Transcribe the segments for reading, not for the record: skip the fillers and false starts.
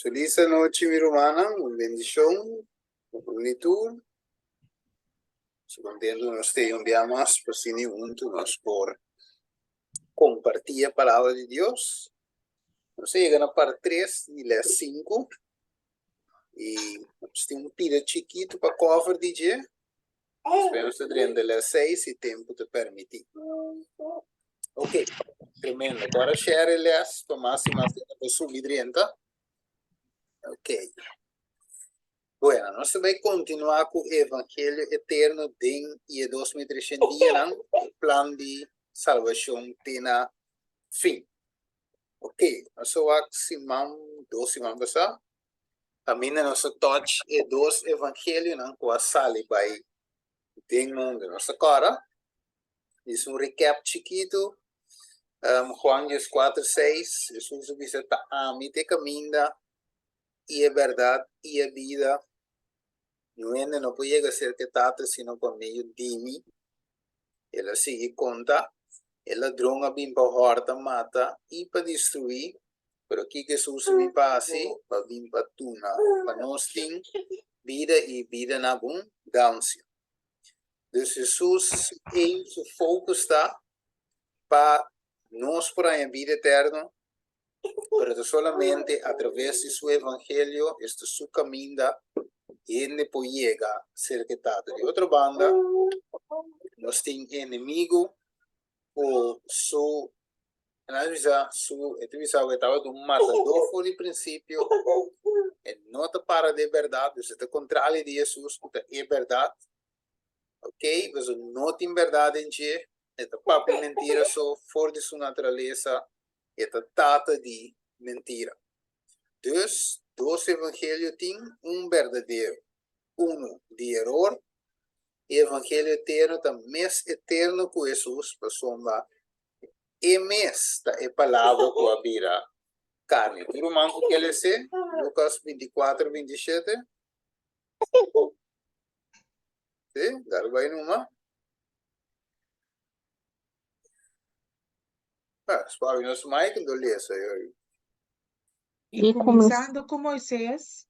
Felis anochi mi rumannan, un bendishon pa un i tur. Nos ta kontentu nos ta ei un bia mas pa asina huntu nos por kompartí e palabra di Dios. Nos a yega na part tres di les sinku i nos tin un pida chikitu pa kòver di dje. Despues nos ta drenta les seis si tempu ta permití. Ok, tremendo. Kòrda share e les pa mas i mas hende por subi drenta. Ok. Bueno, nos ta bai kontinuá ku e Evangelio eterno den i e 2300 dianan, e plan di salbashon te na fin. Ok, nos a wak siman, dos siman pasá, kaminda nos a touch e dos evangelionan ku a sali bai den mundu. Nos ta kòrda? Dis un recap chikitu. Juan dieskuater seis, Hesus a bisa, Ta ami ta e kaminda i e bèrdat i e bida. Niun hende no por yega serka e Tata sino pa medio di mi. El a sigui konta, E ladron a bin pa hòrta, mata i pa destruí, pero kiko Hesus a bin pa hasi? Pa bin pa tuna pa nos tin bida i bida na abundansia. Dus Hesus su aim, su focus ta pa nos por haña bida eterno, pero ta solamente a traves di su evangelio, esta su caminda, hende por yega cerca e Tata. Di otro banda, nos tin enemigo cu su, nan a bisa, su, e ta bisa cu e tabata un matador for di principio, e no ta para den berdad, dus e ta contrario di Jesus cu ta e berdad, ok, pasobra no tin berdad den dje, e ta papia mentira so for di su naturalesa, E ta tata di mentira. Dus, dos evangelio tin, un berdadero, unu di eror. E evangelio eterno ta mes eterno ku Hesus pasobra E mes ta e Palabra ku a bira karni. Tur ruman ku ke les'é? Lukas 24, 27. Sí, dal bai numa. Ah, suave nos mic ndo lesa yo. I kuminsando ku Moises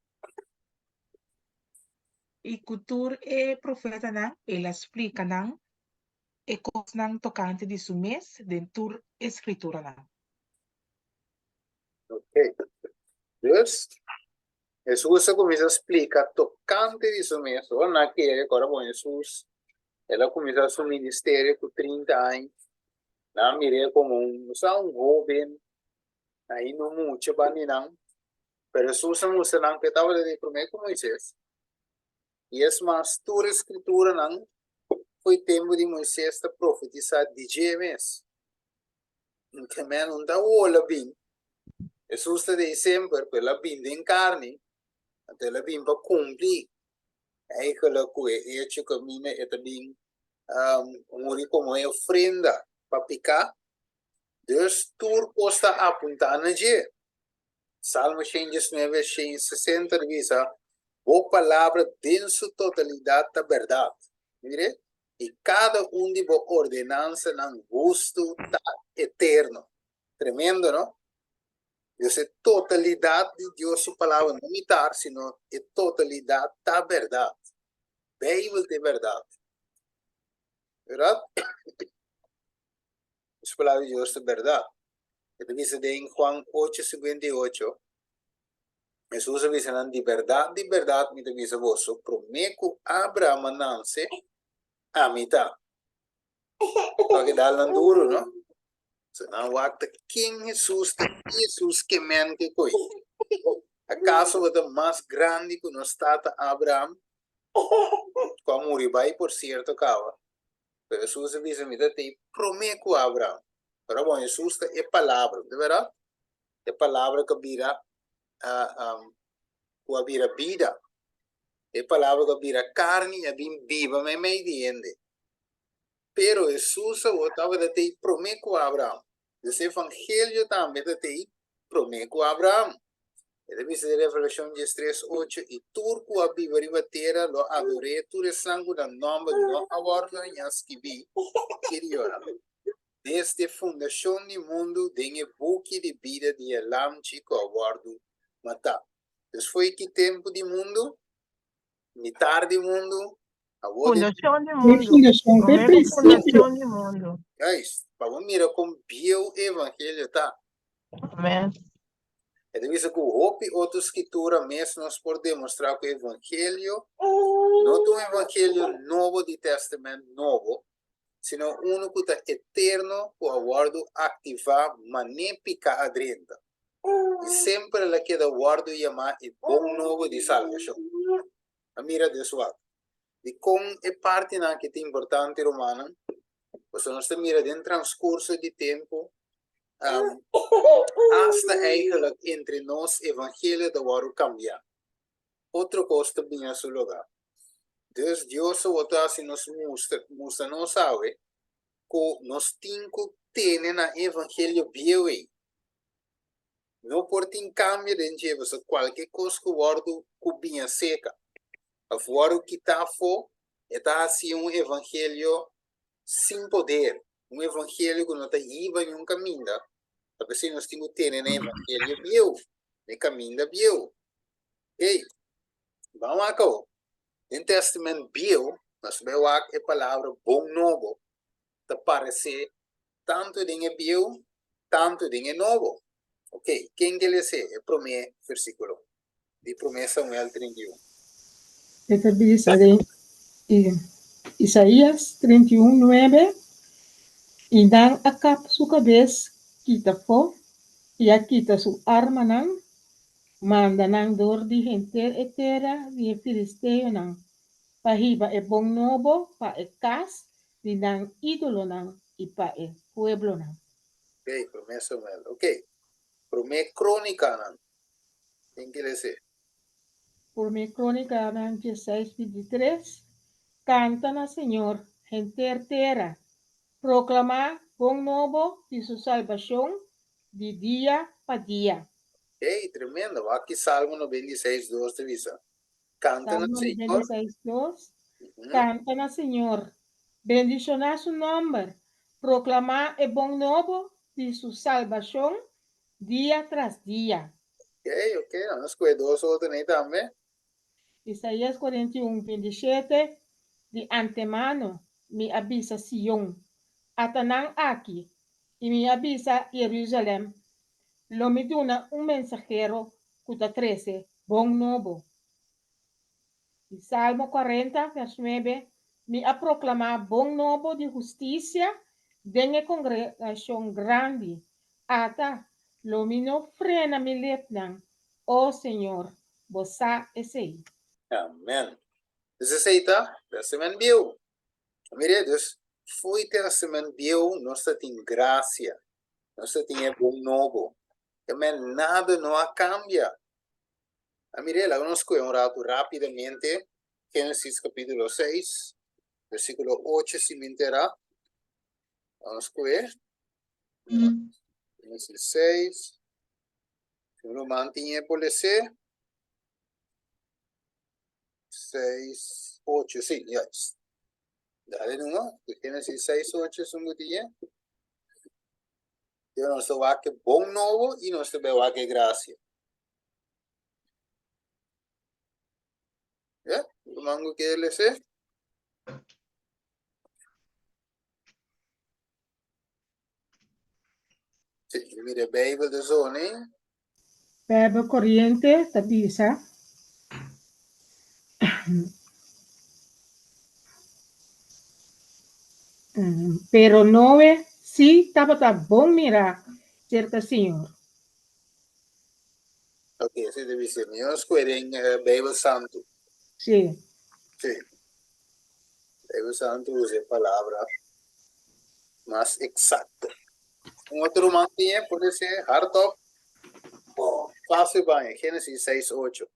i ku tur e profetanan, el a splika nan e kosnan tokante di su mes den tur e Skrituranan. Ok. Dus, Hesus a kuminsá splika tokante di su mes. Ora nan a kere ku ora bon Hesus el a kuminsá su ministerio ku trinta aña, nan a mir'é komo un, sa, un hóben, ainda un mucha banda di nan. Pero Hesus a mustra nan ku e tabata di promé ku Moises. I es mas, tur e Skrituranan for e tempu di Moises ta profetisá di dje mes. Ke men un ta hola bin. Hesus ta dey semper ku el a bin den karni, anto el a bin pa kumpli eigenlijk ku e echo ku mina e ta bin muri komo e ofrenda pa piká. Dus tur kos ta apuntá na dje. Salmo 119, 160 ta bisa, Bo palabra den su totalidat ta bèrdat. Mire, i kada un di bo ordenansanan hustu ta eterno. Tremendo, no? Dios, e totalidat di Dios su palabra, no mitar, sino e totalidat ta bèrdat. Beibel ta e bèrdat. Bèrdat? Su palabra di Dios ta bèrdat. E ta bisa den Juan ocho, 58, Hesus a bisa nan, Di bèrdat, di bèrdat mi ta bisa boso, promé ku Abraham a nanse, ami ta. Pa ke dal nan duru, no? So nan wak ta ken Hesus ta i Hesus ke men ke koi. Akaso bo ta mas grandi ku nos tata Abraham, ku a muri bai por sierto kaba? Pero Hesus a bisa, Mi ta tei promé ku Abraham. Ora bon, Hesus ta e Palabra, di bèrdat? E Palabra ku a bira, ku a bira bida. E Palabra ku a bira karni i a bin biba meimei di hende. Pero Hesus awor tabata tei promé ku Abraham. Dus e evangelio tambe ta tei promé ku Abraham. E ta bisa den Revelashon diestres ocho, I tur ku a biba riba tera lo ador'é, tur esnan ku nan nòmber no a wòrdu hañá skibí, kiri yora, desde fundashon di mundu den e buki di bida di e Lamchi ku a wòrdu matá. Dus fo'i ki tempu di mundu? Mitar di mundu? Awor di. Fundashon di E mundu. fundashon, e Promé ku prinsipio. fundashon di mundu. Juist, pa bo mira kon bieu e evangelio ta. Amen. E ta bisa ku hopi otro skritura mes nos por demostrá ku evangelio no ta un evangelio nobo di Tèstamènt Nobo, sino unu ku ta eterno ku a wòrdu aktivá manera piká a drenta. I semper el a keda wòrdu yamá e bon nobo di salbashon. A mira Dios wak. Dikon e partinan aki ta importante, rumannan? Pasobra nos ta mira den transkurso di tempu, asta eigenlijk entre nos evangelio ta wòrdu kambiá. Otro kos ta bini na su lugá. Dus Dios a wòrdu hasi nos mustra, mustra nos awe ku nos tin ku tene na e evangelio bieu ei. No por tin kambio den dje, pasobra kualke kos ku wòrdu ku biña seka òf wòrdu kitá afó, e ta hasi un evangelio sin poder, un evangelio ku no ta hiba niun kaminda. Ta p'esei nos tin ku tene na e evangelio bieu, na e kaminda bieu. Ey, ban wak awo. Den Tèstamènt Bieu, nos ta bai wak e palabra bon nobo ta paresé tantu den e Bieu, tantu den e Nobo. Ok, ken ke les'é e promé versíkulo di Promé Samuel 31? E ta bisa den Isaías 31, nuebe, I nan a kap su kabes kita afó, i a kita su armanan, manda nan dor di henter e tera di e filisteonan, pa hiba e bon nobo pa e kas di nan ídolonan i pa e pueblonan. Ok, Promé Samuel. Ok, Promé Krónikanan. Ken ke les'é? Promé Krónikanan dieseis bintitres, Kanta na Señor, henter tera, proklamá bon nobo di su salbashon di dia pa dia. Ey, tremendo! Wak ki Salmo 96, dos ta bisa. Kanta na Salmo Señor. 96, dos, Kanta na Señor, bendishoná su nòmber, proklamá e bon nobo di su salbashon dia tras dia. Ok, ok, nos skohe dos otro nei tambe. Isaías 41, 27, Di antemano mi a bisa Sion, Ata nan aki, i mi a bisa Jerusalèm, Lo mi duna un mensahero ku ta trese bon nobo. I Salmo 40, vèrs 9, Mi a proklamá bon nobo di hustisia den e kongregashon grandi. Ata, lo mi no frena mi lepnan, o Señor, bo sa esei. Amen. Dus esei ta Testament Bieu. Mire, dus fo'i Testament Bieu nos ta tin grasia, nos ta tin e bon nobo. Amen, nada no a kambia. A mire, laga nos kohe un ratu rápidamente Génesis kapítulo 6, versíkulo 8, si mi enterá. Laga nos kohe. Génesis 6. Si un ruman tin e por les'é. 6, 8, sí, juist. Dale numa, Génesis 6, 8 es un botilla. Yo nos ta wak e bon nobo i nos ta bai wak e gracia. Ya, ruman ku kier les'é? Sí, mira Bijbel de zone. Bijbel Corriente ta bisa, Pero Noe sí tabata bon mirá serka Señor. Ok, así ta bisa. Mi no skohe den Bijbel Santu. Sí. Sí. Bijbel Santu usa e palabra mas eksakto. Un otro ruman tin e, por ser hardop. Fácil baña, Génesis 6, 8.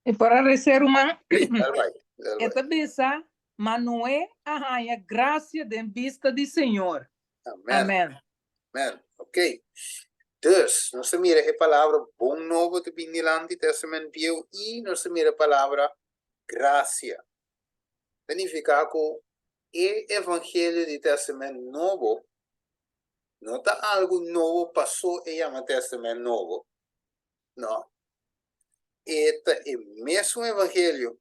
E por a rese ruman. Sí, dal bai, dal E bai. ta bisa, Ma Noé a haña grasia den bista di Señor. Amen. Amen. Amen. Ok. Dus, nos ta mira e palabra bon nobo ta bin dilanti Testament Bieu i nos ta mira e palabra grasia. Ta nifiká ku e evangelio di Testament Nobo No ta algu nobo pasó e yama Tèstamènt Nobo. No. E ta e mesun evangelio.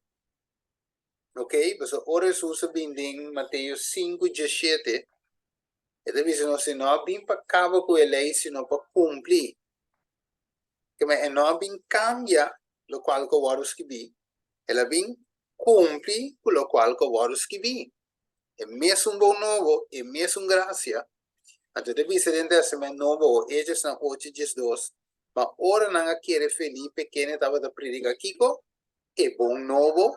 Ok, pasobra ora Hesus a bin den Mateo sinku diesshete, e ta bisa nos e no a bin pa kaba ku e lei sino pa kumpli. Keme e no a bin kambia lokual ku a wòrdu skibí, el a bin kumpli ku lokual ku a wòrdu skibí. E mesun bon nobo, e mesun grasia. Anto e ta bisa den Tèstamènt Nobo, Hechosnan ocho diesdos, Ma ora nan a kere Felipe kende tabata prediká kiko? E bon nobo,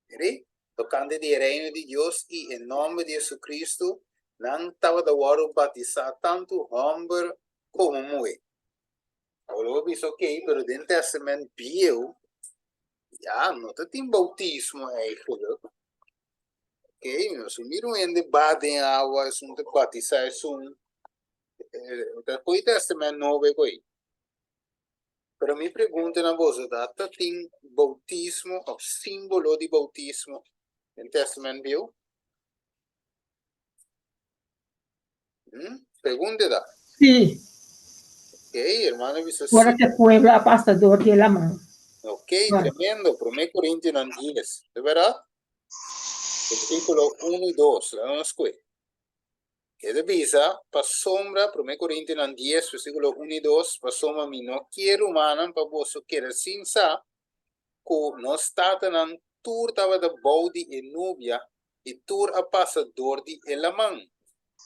mire, tokante di e Reino di Dios i e nòmber di Jesucristo, nan tabata wòrdu batisá tantu hòmber komo muhé. Awor lo bo bisa, Okey, pero den Tèstamènt Bieu ya no ta tin boutismo eigenlijk. Okey, nos a mira un hende ba den awa, esun ta batisá esun. Ta koe Tèstamènt Nobo e koe. Pero mi pregunta na boso ta, ta tin boutismo òf símbolo di boutismo den Tèstamènt Bieu? Pregunta ta. Sí. Ok, hermano bisa sí. Ora ke pueblo a pasa dor di e laman. Ok, tremendo. Promé Korintionan dies, ta bèrdat? Versíkulo unu i dos, laga nos kue. E ta bisa, Pasobra, Promé Korintionan dies, versíkulo unu i dos, pasobra mi no kier, rumannan, pa boso keda sin sa ku nos tatanan tur tabata bou di e nubia i tur a pasa dor di e laman,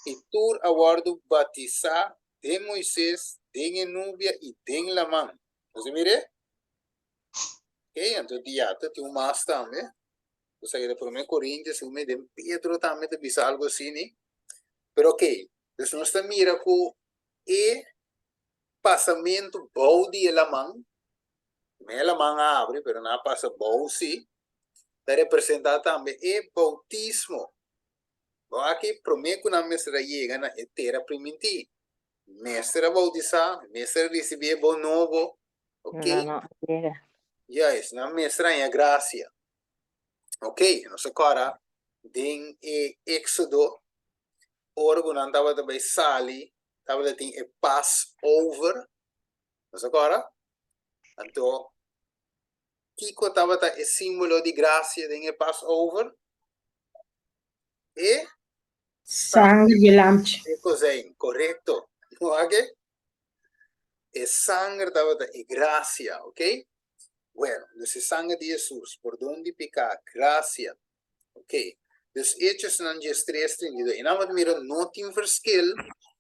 i tur a wòrdu batisá den Moises den e nubia i den laman. Boso mir'é? Ok, anto di ya ta tin un mas tambe. Esaki ta Promé Korintios, segun mi den Pedro tambe ta bisa algu asini. Pero ok, dus nos ta mira ku e pasamentu bou di e laman, no e laman a abri, pero nan a pasa bou si, ta representá tambe e boutismo. Bo aki promé ku nan mester a yega na e tera primintí, mester a boutisá, mester a risibí e bon nobo, ok? Nan no a yega. Juist, nan mester a haña grasia. Ok, nos a kòrda den e Éxodo, ora ku nan tabata bai sali, tabata tin e Passover, nos a kòrda? Anto, kiko tabata e símbolo di grasia den e Passover? E Sanger di e lamchi. E kozijn, korekto. Wak e? E sanger tabata e grasia, ok? Bueno, dus e sanger di Hesus, pordon di piká, grasia. Ok, dus Hechosnan diestres, 32. I nan bo ta mira no tin verschil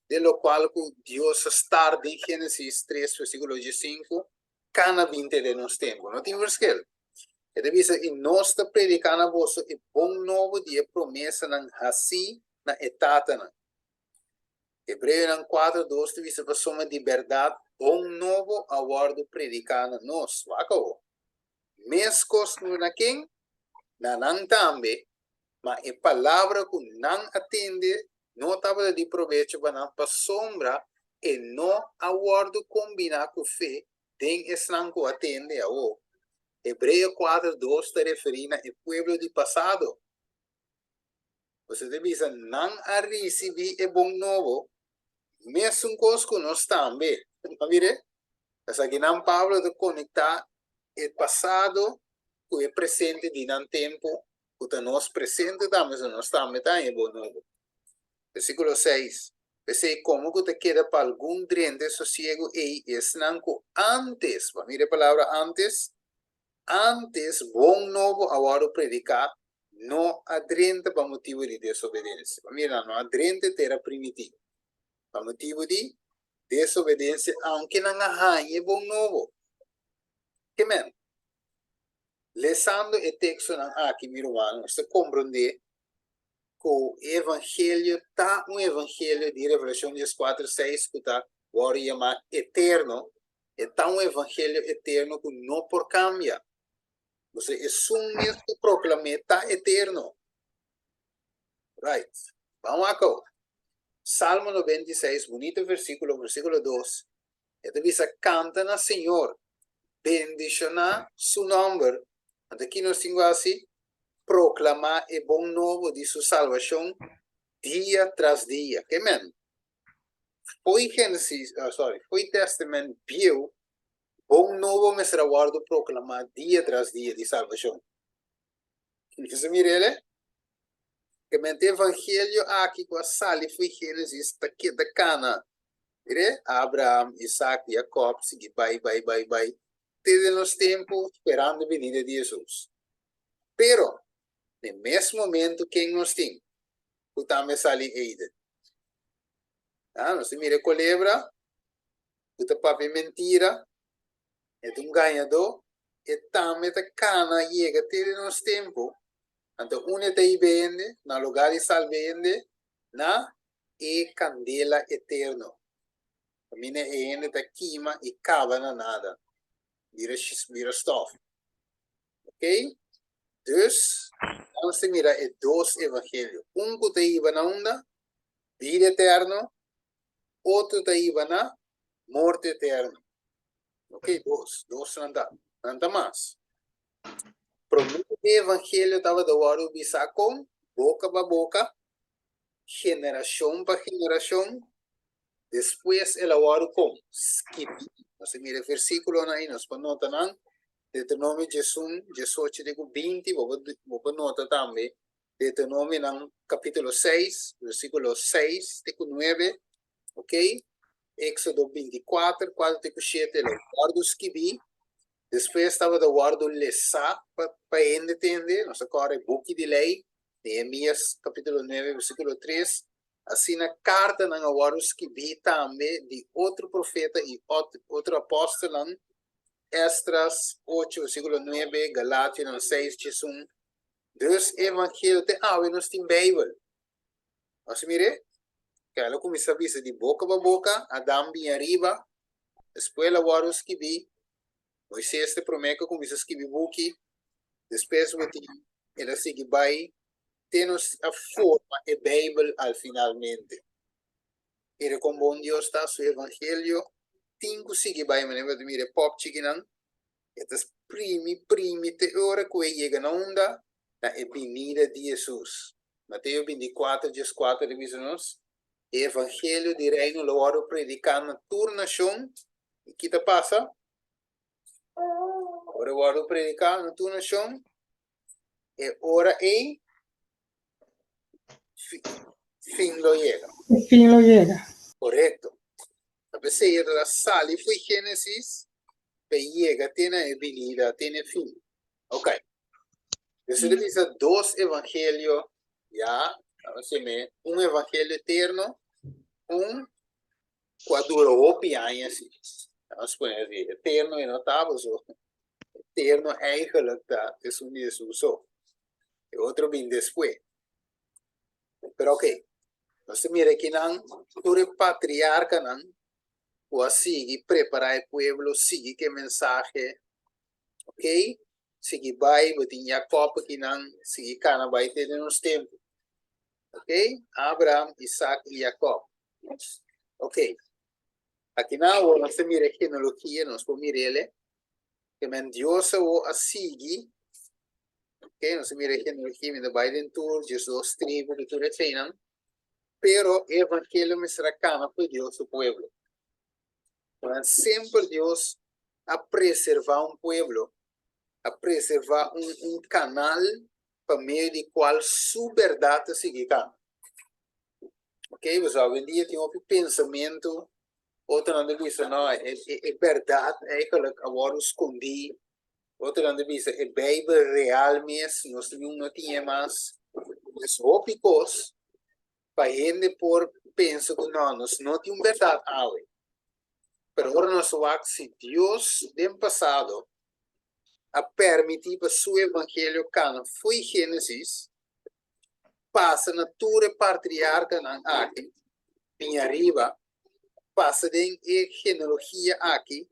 den lokual ku Dios a start den Génesis tres, versíkulo diesinku, kana bin te den nos tempu. No tin verschil. E ta bisa, I nos ta prediká na boso e bon nobo di e promesanan hasí na e tatanan. Hebreonan kuater dos ta bisa pasobra di bèrdat bon nobo a wòrdu prediká na nos. Wak awor. Meskos ku na ken? Na nan tambe, ma e palabra ku nan a tende no tabata di probecho pa nan pasobra e no a wòrdu kombiná ku fe den esnan ku a tende. Awor, Hebreo kuater dos ta referí na e pueblo di pasado. Boso ta bisa, Nan a risibí e bon nobo mesun kos ku nos tambe. A mir'é? Esakinan Pablo ta konektá e pasado ku e presente di nan tempu, ku ta nos presente tambe, so nos tambe ta haña e bon nobo. Versíkulo seis, P'esei, komo ku ta keda pa algun drenta e sosiegu ei, esnan ku ántes, bo a mira e palabra ántes? Ántes bon nobo a wòrdu prediká, no a drenta pa motibu di desobedensia. Pa mira, nan no a drenta e tera primití pa motibu di desobedensia, aunke nan a haña e bon nobo. Ke men? Lesando e tekstonan aki, mi rumannan, nos ta komprondé ku e evangelio ta un evangelio di Revelashon dieskuater seis ku ta wòrdu yamá eterno. E ta un evangelio eterno ku no por kambia. Pasobra esun mes ku proklam'é ta eterno. Right. Ban wak awor. Salmo 96, bunita versíkulo, versíkulo dos. E ta bisa, Kanta na Señor, bendishoná su nòmber. Anto ki nos tin ku hasi? Proklamá e bon nobo di su salbashon dia tras dia. Ke men? Fo'i Génesis, sorry, fo'i Testament Bieu, bon nobo mester a wòrdu proklamá dia tras dia di salbashon. Nos a mira el? Ke mente evangelio aki ku a sali fo'i Génesis ta keda kana. Mira, Abraham, Isaac, Jacob, sigui bai, bai, bai, bai, te den nos tempu, sperando binida di Hesus. Pero, den mes momento ken nos tin ku tambe sali eiden? Ah, nos ta mira e kolebra ku ta papia mentira, e ta un gañadó, e tambe ta kana yega te den nos tempu. Anto unda e ta hiba hende? Na lugá di salba hende, na e kandela eterno. Kaminda e hende ta kima i kaba na nada, bira bira stòf. Ok? Dus, nos ta mira e dos evangelio. Un ku ta hiba na unda? Bida eterno. Otro ta hiba na morto eterno. Ok, dos. Dos nan ta. Nan ta mas. Promé e evangelio tabata wòrdu bisá kon? Boka pa boka, generashon pa generashon. Despues el a wòrdu kon? Skibí. Nos a mira e versíkulonan ei, nos por nota nan. Deuteronomio 11, 18 te ku 20, bo por bo por nota tambe Deuteronomionan kapítulo 6, versíkulo 6 te ku 9, ok? Éxodo 24, 4 te ku 7, el a wòrdu skibí. Despues tabata wòrdu lesá pa pa hende tende. Nos a kòrda e buki di lei, Nehemías kapítulo 9, versíkulo 3. Asina kartanan a wòrdu skibí tambe di otro profeta i otro apòstelnan, Esdras ocho versíkulo nuebe, Galationan seis djesun. Dus evangelio te awe nos tin Beibel. Nos a mir'é? Kèl a kuminsá bisa di boka pa boka, Adam bini ariba, despues el a wòrdu skibí, Moisés ta e promé ku a kuminsá skibi buki, despues bo tin el a sigui bai te nos a forma e Bijbel al finalmente. Mira kon bon Dios ta, su evangelio tin ku sigui bai manera bo ta mira e pòp chikinan, e ta primi primi te ora ku e yega na unda? Na e binida di Hesus. Mateo 24 14 ta bisa nos, e evangelio di reino lo wòrdu prediká na tur nashon, i ki ta pasa? Ora e wòrdu prediká na tur nashon, E ora ei fin lo yega. E fin lo yega. Korekto. Ta p'esei e ta sali fo'i Génesis pa e yega te na e binida, te na e fin. Ok. Hesus ta bisa dos evangelio, ya, un evangelio eterno, un ku a dura hopi aña si. Nos pone así, eterno e no ta paso eterno eigenlijk ta esun di Hesus so. E otro bin despues. Pero ok, nos ta mira kinan tur e patriarkanan ku a sigui prepará e pueblo, sigui ku e mensahe, ok, sigui bai, bo tin Jacob akinan, sigui kana bai te den nos tempu. Ok, Abraham, Isaac i Jacob. Ok, aki nan awor nos ta mira e genealogia, nos por mir'el, ke men Dios awor a sigui, ok, nos ta mira e genealogia, mi ta bai den tur 12 tribu ku tur eseinan, pero e evangelio mester a kana for Dios su pueblo. Nan semper Dios a preserva un pueblo, a preserva un, un kanal pa medio di kual su bèrdat ta sigui kana. Ok, pasobra awendia tin hopi pensamentu, otronan ta bisa no, e e bèrdat eigenlijk a wòrdu skondí, otronan ta bisa e Beibel real mes nos niun no tin e mas. Pues hopi kos pa hende por pensa ku no, nos no tin un bèrdat awe. Pero ora nos wak si Dios den pasado a permití pa su evangelio kana fo'i Génesis, pasa na tur e patriarkanan aki, bin ariba, pasa den e genealogia aki,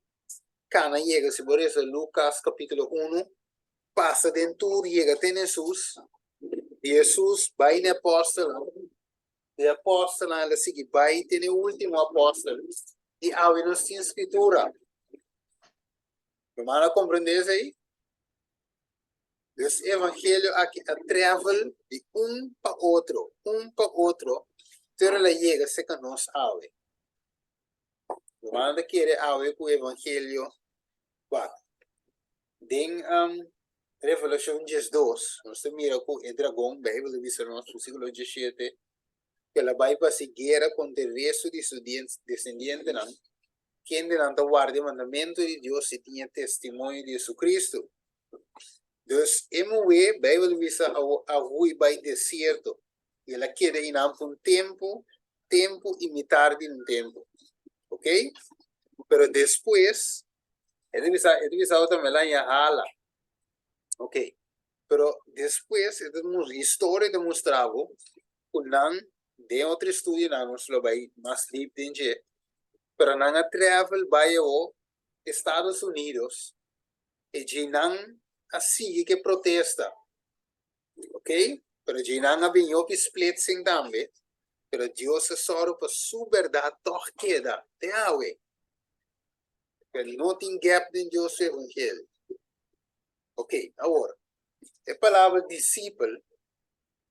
kana yega, si bo resa Lukas kapítulo unu, pasa den tur yega te na Hesus, di Hesus bai na e apòstelnan, di e apòstelnan el a sigui bai te na e último apòstel, i awe nos tin Skritura. Ruman a komprendé esei? Dus e evangelio aki a travel di un pa otro, un pa otro, te ora el a yega serka nos awe. Rumannan ta kere awe ku evangelio wak. Den Revelashon 12 nos ta mira ku e dragon, Beibel ta bisa nos, versíkulo 17, ku el a bai pa hasi guera kontra e restu di su desendientenan, kendenan ta warda e mandamentu di Dios i tin e testimonio di Jesucristo. Dus e muhé, Beibel ta bisa, a hui bai desierto i el a keda einan pa un tempu, tempu i mitar di un tempu. Ok? Pero despues, e ta bisa, e ta bisa otro el a haña hala. Ok. Pero despues, e ta mus, historia ta mustra bo ku nan, den otro estudionan nos lo bai mas diep den dje, pero nan a travel bai awo Estados Unidos, e dje nan a sigui ku e protesta. Ok, pero dje nan a bin hopi splitsing tambe, pero Dios a sòru pa su bèrdat tòg keda te awe. Pero no tin gap den Dios su evangelio. Ok, awor, e palabra disipel,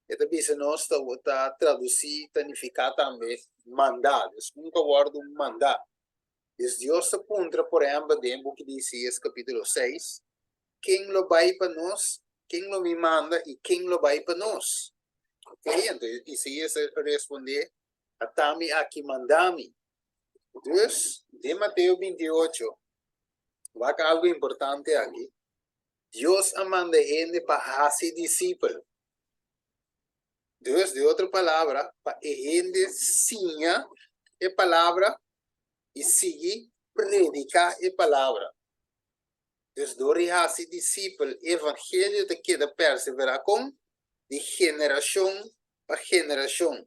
e ta bisa nos ta ta tradusí, ta nifiká tambe mandá, dus un ta wòrdu mandá. Dus Dios ta puntra, por ehèmpel, den e buki di Isaías kapítulo seis, Ken lo bai pa nos? Ken lo mi manda i ken lo bai pa nos? Ok, anto Isaías a respondé, Ata mi aki, manda mi. Dus, den Mateo 28, wak algu importante aki, Dios a manda hende pa hasi disipel. Dus, den otro palabra, pa e hende siña e palabra i sigui prediká e palabra. Dus dor di hasi disipel, e evangelio ta keda perseverá kon? Di generashon pa generashon.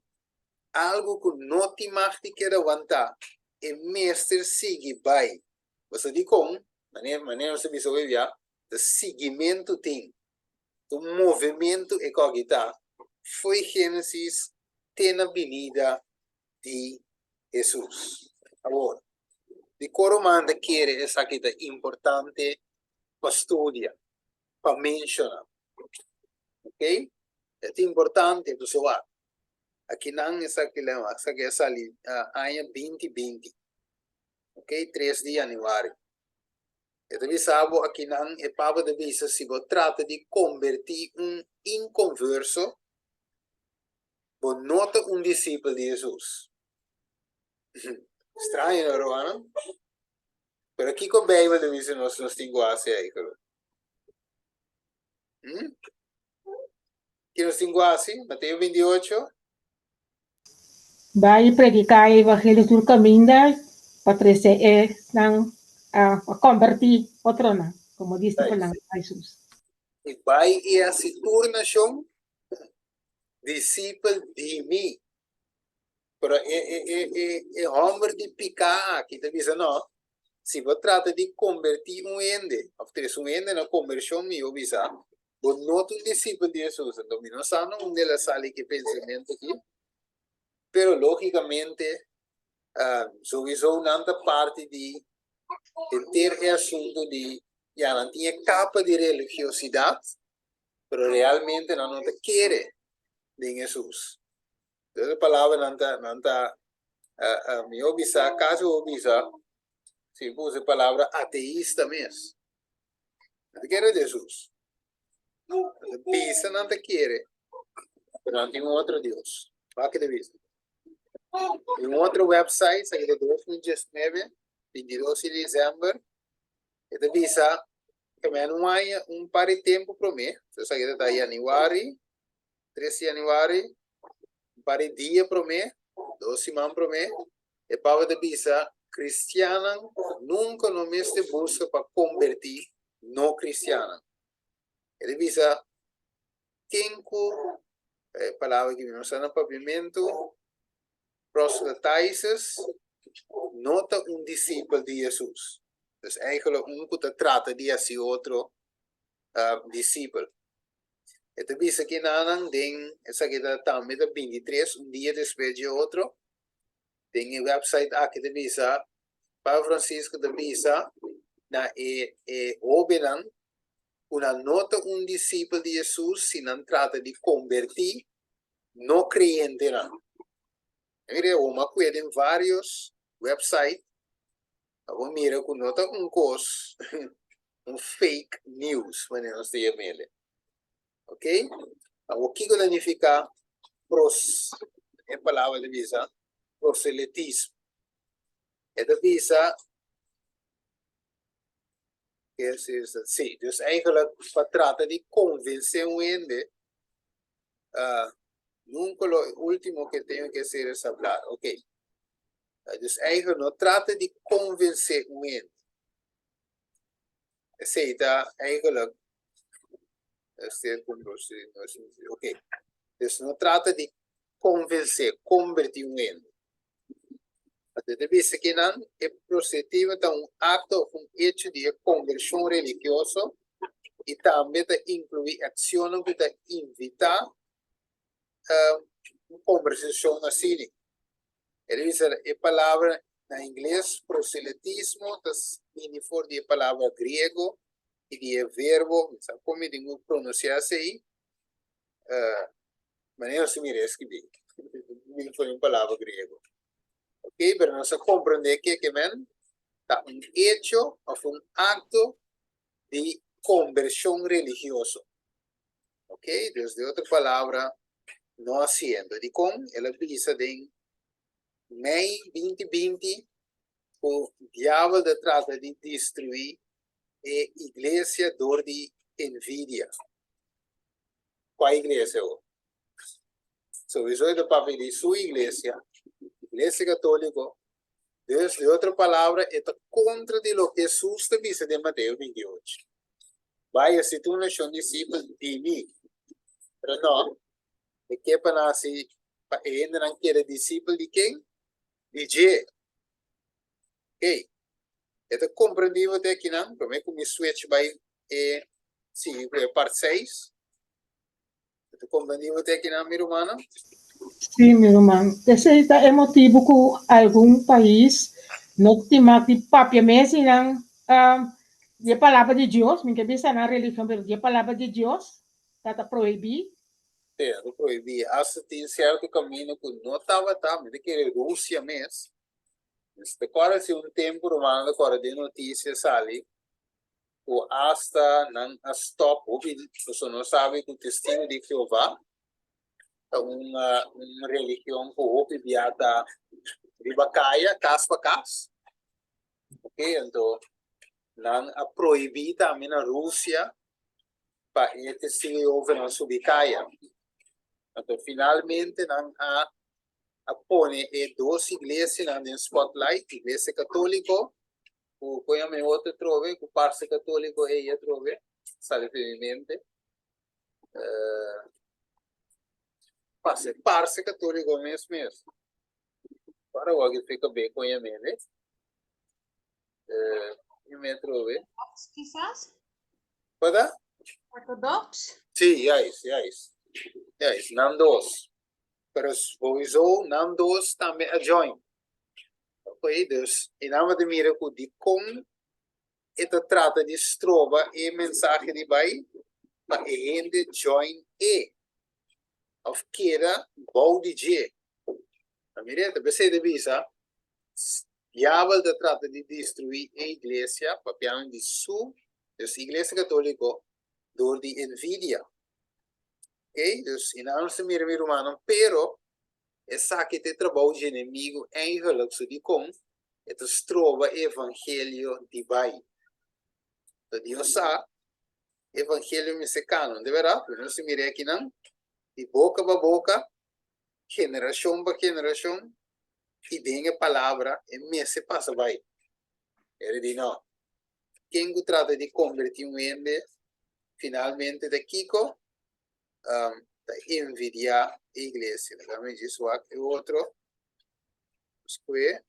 Algu ku no tin mag di keda wantá, e mester sigui bai. Pasobra dikon? Manera manera nos ta bisa hopi bia, ta siguimentu tin. Ta un movementu e koki ta, fo'i Génesis te na binida di Hesus. Awor, dikon ruman ta kere esaki ta importante pa studia, pa menshoná? Ok, e ta importante pasobra akinan esaki lema, esaki a sali aña binti binti, ok, tres di yanüari. E ta bisa bo akinan, e Papa ta bisa si bo trata di kombertí un inkonverso, Bo no ta un disipel di Hesus. Straño, no, rumannan? Pero kiko Beibel ta bisa nos nos tin ku hasi eigenlijk? Hm? Ki nos tin ku hasi? Mateo 28. Bai i prediká e evangelio tur kaminda pa trese esnan a kombertí otronan komo disipelnan di Hesus. I bai i hasi tur nashon disipel di mi. Pero e, e, e, e, e homber di piká aki ta bisa, no, si bo trata di konvertí un hende, òf trese un hende na konvershon, mi yo bisa, bo no ta un disipel di Hesus. Anto mi no sa na unda el a sali ku e pensamentu aki, pero lógikamente, souiso nan ta parti di henter e asuntu di, ya, nan tin e kapa di religiosidat, pero realmente nan no ta kere den Hesus. De otro palabra nan ta nan ta mihó bisa kasi bo bisa si bo usa e palabra ateista mes. Nan ta kere den Hesus. Nan ta bisa nan ta kere, pero nan tin un otro Dios. Wak ke ta bisa. Den un otro website, esaki ta 2019, 22 di december, E ta bisa ke men un aña, un par di tempu promé, esaki ta ta yanüari, tres di yanüari, un par di dia promé, dos siman promé, e Papa ta bisa, Kristiannan nunka no mester buska pa kombertí no kristiannan. E ta bisa, ken ku, e palabra aki mi no sa na papiamentu, proselytizes no ta un disipel di Hesus. Dus eigenlijk un ku ta trata di hasi otro disipel. E ta bisa kinanan den esaki ta tambe ta 23, un dia despues dje otro. Den e website aki ta bisa, Papa Francisco ta bisa na e e hobennan ku nan no ta un disipel di Hesus si nan trata di kombertí no kreyentenan. Mira, bo a kue den varios website. Pa bo mira ku no ta un kos, un fake news, manera nos ta yam'el. Ok? Awor kiko ta nifiká pros, e palabra ta bisa proselitismo? E ta bisa, sí, dus eigenlijk pa trata di konvensé un hende, nunca lo último que tengo que hacer es hablar. Ok. Dus eigenlijk no trata di konvensé un hende. Esei ta eigenlijk ok. Dus no trata di konvensé, konvertí un hende. Anto ta bisa kinan e proselitismo ta un akto òf un echo di e konvershon religioso i tambe ta inkluí akshonnan ku ta invitá un kombersashon asina. E ta bisa e palabra na ingles proselitismo ta bini for di e palabra griego i di e verbo, mi sa kon mi tin ku pronunsiá esei, manera nos ta mira e skibí, bini for di un palabra griego. Ok, pero nos a komprendé ke ke men ta un echo òf un akto di kombershon religioso. Ok, dus di otro palabra, no hasiendo. Dikon? El a bisa den mei 2020 ku diabel ta trata di destruí e iglesia dor di envidia. Kua iglesia ho? Souiso e ta papia di su iglesia, Iglesia Katoliko. Dus, di otro palabra, e ta kontra di loke Hesus ta bisa den Mateo 28. Bai hasi tur nashon disipel di mi. Pero no, e ke pa nan hasi pa e hendenan keda disipel di ken? Di dje. Ey, e ta komprendí bo te akinan? Promé ku mi switch bai e sigui ku e part seis. E ta komprendí bo te akinan, mi rumannan? Sí, mi ruman. Esei ta e motibu ku algun pais no tin mag di papia mes di nan di e palabra di Dios. Mi ke bisa nan religion, pero di e palabra di Dios ta ta prohibí. Sí, ta prohibí. Asta tin sierto kaminda ku no tabata, mi ta kere Rusia mes. Ta kòrda si un tempu rumannan ta kòrda den notisia sali ku asta nan a stòp hopi pasobra nos sabi ku Testigo di Jehová ta un un religion ku hopi bia ta riba kaya kas pa kas ok anto nan a prohibí tambe na Rusia pa e Testigo di Jehová nan subi kaya anto finalmente nan a a pone e dos iglesianan den spotlight, Iglesia Katoliko ku kon yama e otro atrobe, ku parse katoliko ei atrobe, sali for mi mente. Parse, parse katoliko mes mes. Para wak e fika be kon yama ele. Yama atrobe. Ortodox kisas? Wat? Ortodox? Sí, juist, juist. Juist, nan dos. Pero sowieso nan dos tambe a join. Ok, dus e nan ta mira ku dikon e ta trata di stroba e mensahe di bai pa e hende join e of keda bou di dje. Ta mira, ta p'esei ta bisa diabel ta trata di destruí e iglesia papiando di su, dus iglesia katoliko, dor di envidia. Ok, dus i nan nos ta mira mi rumannan, pero esaki ta e trabou dje enemigu eigenlijk, so dikon e ta stroba e evangelio di bai. So Dios sa, e evangelio mester kano, de berdad, pero nos ta mira e akinan, di boka pa boka, generashon pa generashon, i den e palabra e mester pasa bai. Ere di no. Ken ku trata di kombertí un hende finalmente ta kiko? Ta envidiá e iglesia. Laga mi djis wak e otro. Skwe.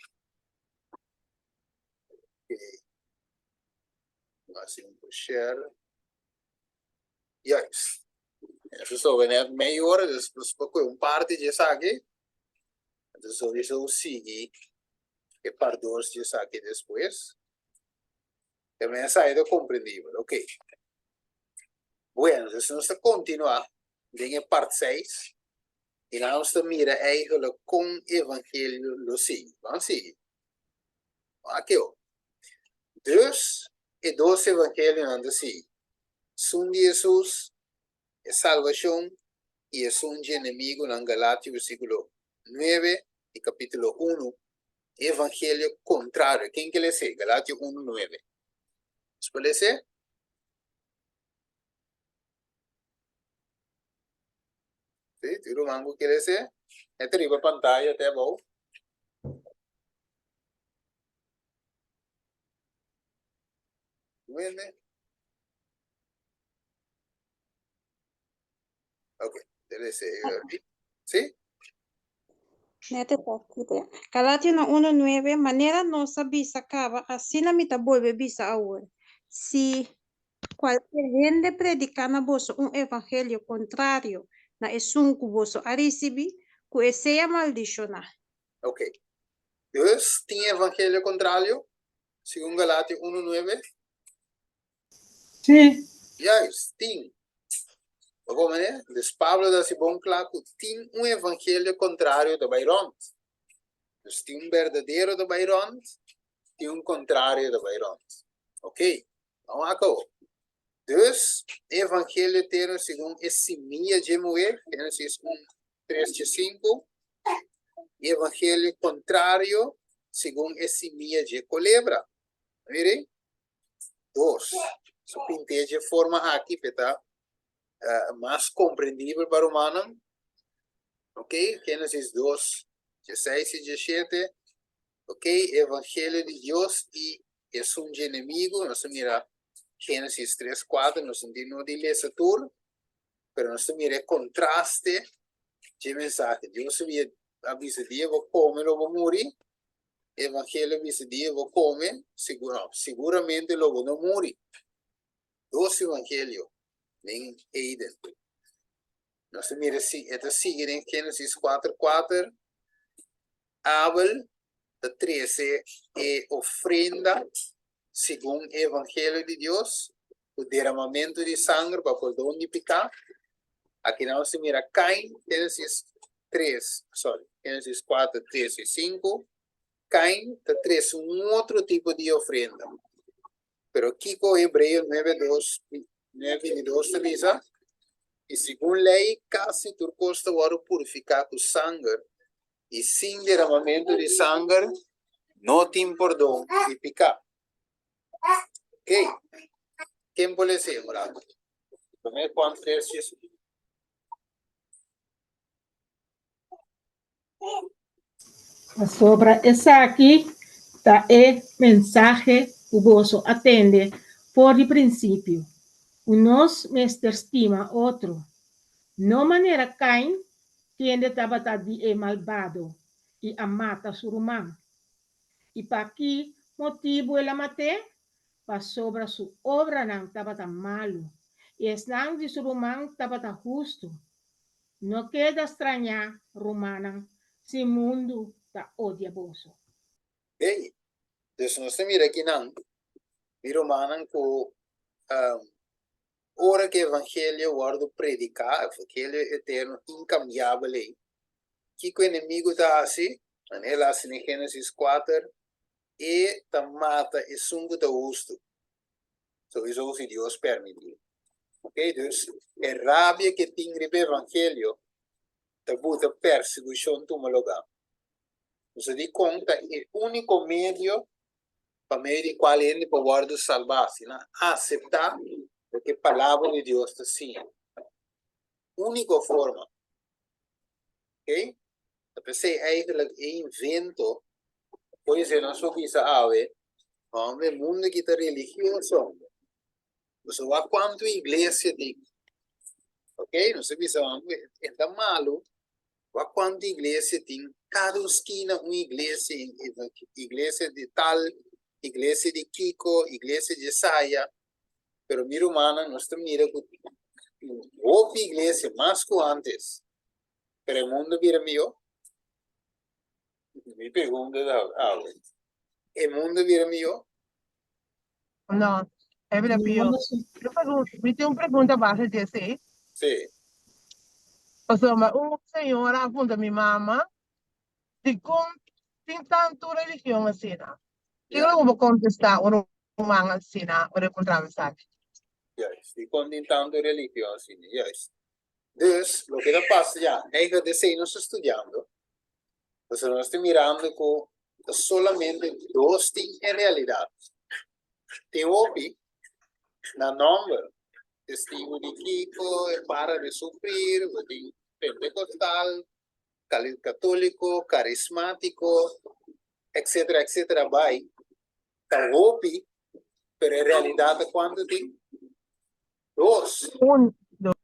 Oké. Hasi un share. Juist. Eso sobe net mei ora, dus nos por kohe un parti di esaki. Entonces sowieso sigui e part dos di esaki despues. E mensahe ta komprendibel, ok. Bueno, dus nos ta kontinuá den e part seis i nan nos ta mira eigenlijk kon evangelio lo sigui. Ban sigui. Wak yo. Dus, e dos evangelionan ta sigui, esun di Hesus, e salbashon, i esun dje enemigunan, Galatio versíkulo nuebe i kapítulo unu, e evangelio kontrario. Ken ke les'é? Galatio unu nuebe. Nos por les'é? Sí, tin ruman ku ke les'é? E ta riba pantaya te abou. Wende. Ok, debe ser aquí. ¿Sí? Nete ta Galationan 1:9 Manera nos a bisa kaba, asina mi ta bolbe bisa awor, Si kualkier hende prediká na boso un evangelio kontrario na esun ku boso a risibí, ku e sea maldishoná. Ok. Dus, tin evangelio kontrario, segun Galatio 1:9? Sí. Juist, tin. Bo komprendé? Dus Pablo ta hasi bon kla ku tin un evangelio kontrario ta bai rònt. Dus tin un berdadero ta bai rònt, tin un kontrario ta bai rònt. Ok, ban wak awo. Dus, e evangelio eterno segun e simia dje muhé, Génesis 1, 3 dje 5, i evangelio kontrario segun e simia dje kolebra. Mira ei? Dos. Su pint'é dje forma aki p'e ta mas komprendibel pa rumannan. Ok, Génesis 2, dje 6 i dje 7. Ok, evangelio di Dios i esun dje enemigu. Nos ta mira Génesis 3, 4, nos no tin no di lesa tur, pero nos ta mira e kontraste dje mensahe. Dios a bisa dia bo kome lo bo muri, Evangelio bisa dia bo come, sigur, no, siguramente lo bo no muri. Dos evangelio den Eden. Nos ta mira si e ta sigui den Genesis 4 4. Abel ta trece e ofrenda segun e evangelio di Dios, ku deramamentu di sanger pa pordon di piká. Aki nos ta mira Kain, Genesis 3, sorry, Genesis 4, 3 i 5. Kain ta trese un otro tipo di ofrenda. Pero kiko Hebreo 9, 2, 9, 22 ta bisa? I segun lei, kasi tur kos ta wòrdu purifiká ku sanger, i sin deramamentu di sanger no tin pordon di piká. Ok, ken por lesa un rato? Primer Juan 3, 18. Pasobra esaki ta e mensahe ku boso a tende for di prinsipio, ku nos mester stima otro, no manera Kain, kende tabata di e malbado i a mata su ruman. I pa ki motibu el a mat'é? Pasobra su obranan tabata malu i esnan di su ruman tabata hustu. No keda strañá, rumannan, si mundu ta odia boso. Ey, dus nos ta mira akinan, mi rumannan, ku ora ku evangelio wòrdu prediká, evangelio eterno inkambiabel ei, kiko enemigu ta hasi? Manera el a hasi den Génesis kuater, e ta mata esun ku ta hustu, souiso si Dios permití. Ok, dus e rabia ku e tin riba evangelio ta buta persekushon tuma lugá. Nos a di kon ta e úniko medio pa medio di kual hende por wòrdu salbá, si nan aseptá loke e Palabra di Dios ta siña. Úniko forma. Ok? Ta p'esei eigenlijk e invento, por esei nos por bisa awe, hombre, e mundu aki ta religioso. Nos a wak kuantu iglesia tin. Ok? Nos a bisa, hombre, e ta malu Wak kuantu iglesia tin, kada un skina un iglesia, iglesia di tal, iglesia di kiko, iglesia di esaya, pero mi rumannan nos ta mira ku tin hopi iglesia mas ku antes, pero e mundu bira mihó? Mi pregunta ta awe, e mundu bira mihó? No, e bira pió. Mi tin un pregunta base di esei. Sí. Pasobra un señora a puntra mi mama dikon tin tantu religion asina. Kiko lo bo kontestá ora. ruman asina ora e puntra mi esaki. Juist, dikon tin tantu religion asina? Juist. Dus, loke ta pasa ya, eigenlijk esei nos ta studiando, pasobra nos ta mirando ku ta solamente dos tin en realidat. Tin hopi na nòmber, Testigo di Kiko, e para de sufrir, bo tin Pentecostal, Katoliko, Karismátiko, etcetera, etcetera bai. Ta hopi, pero en realidat ta kuantu tin? Dos. Un, dos.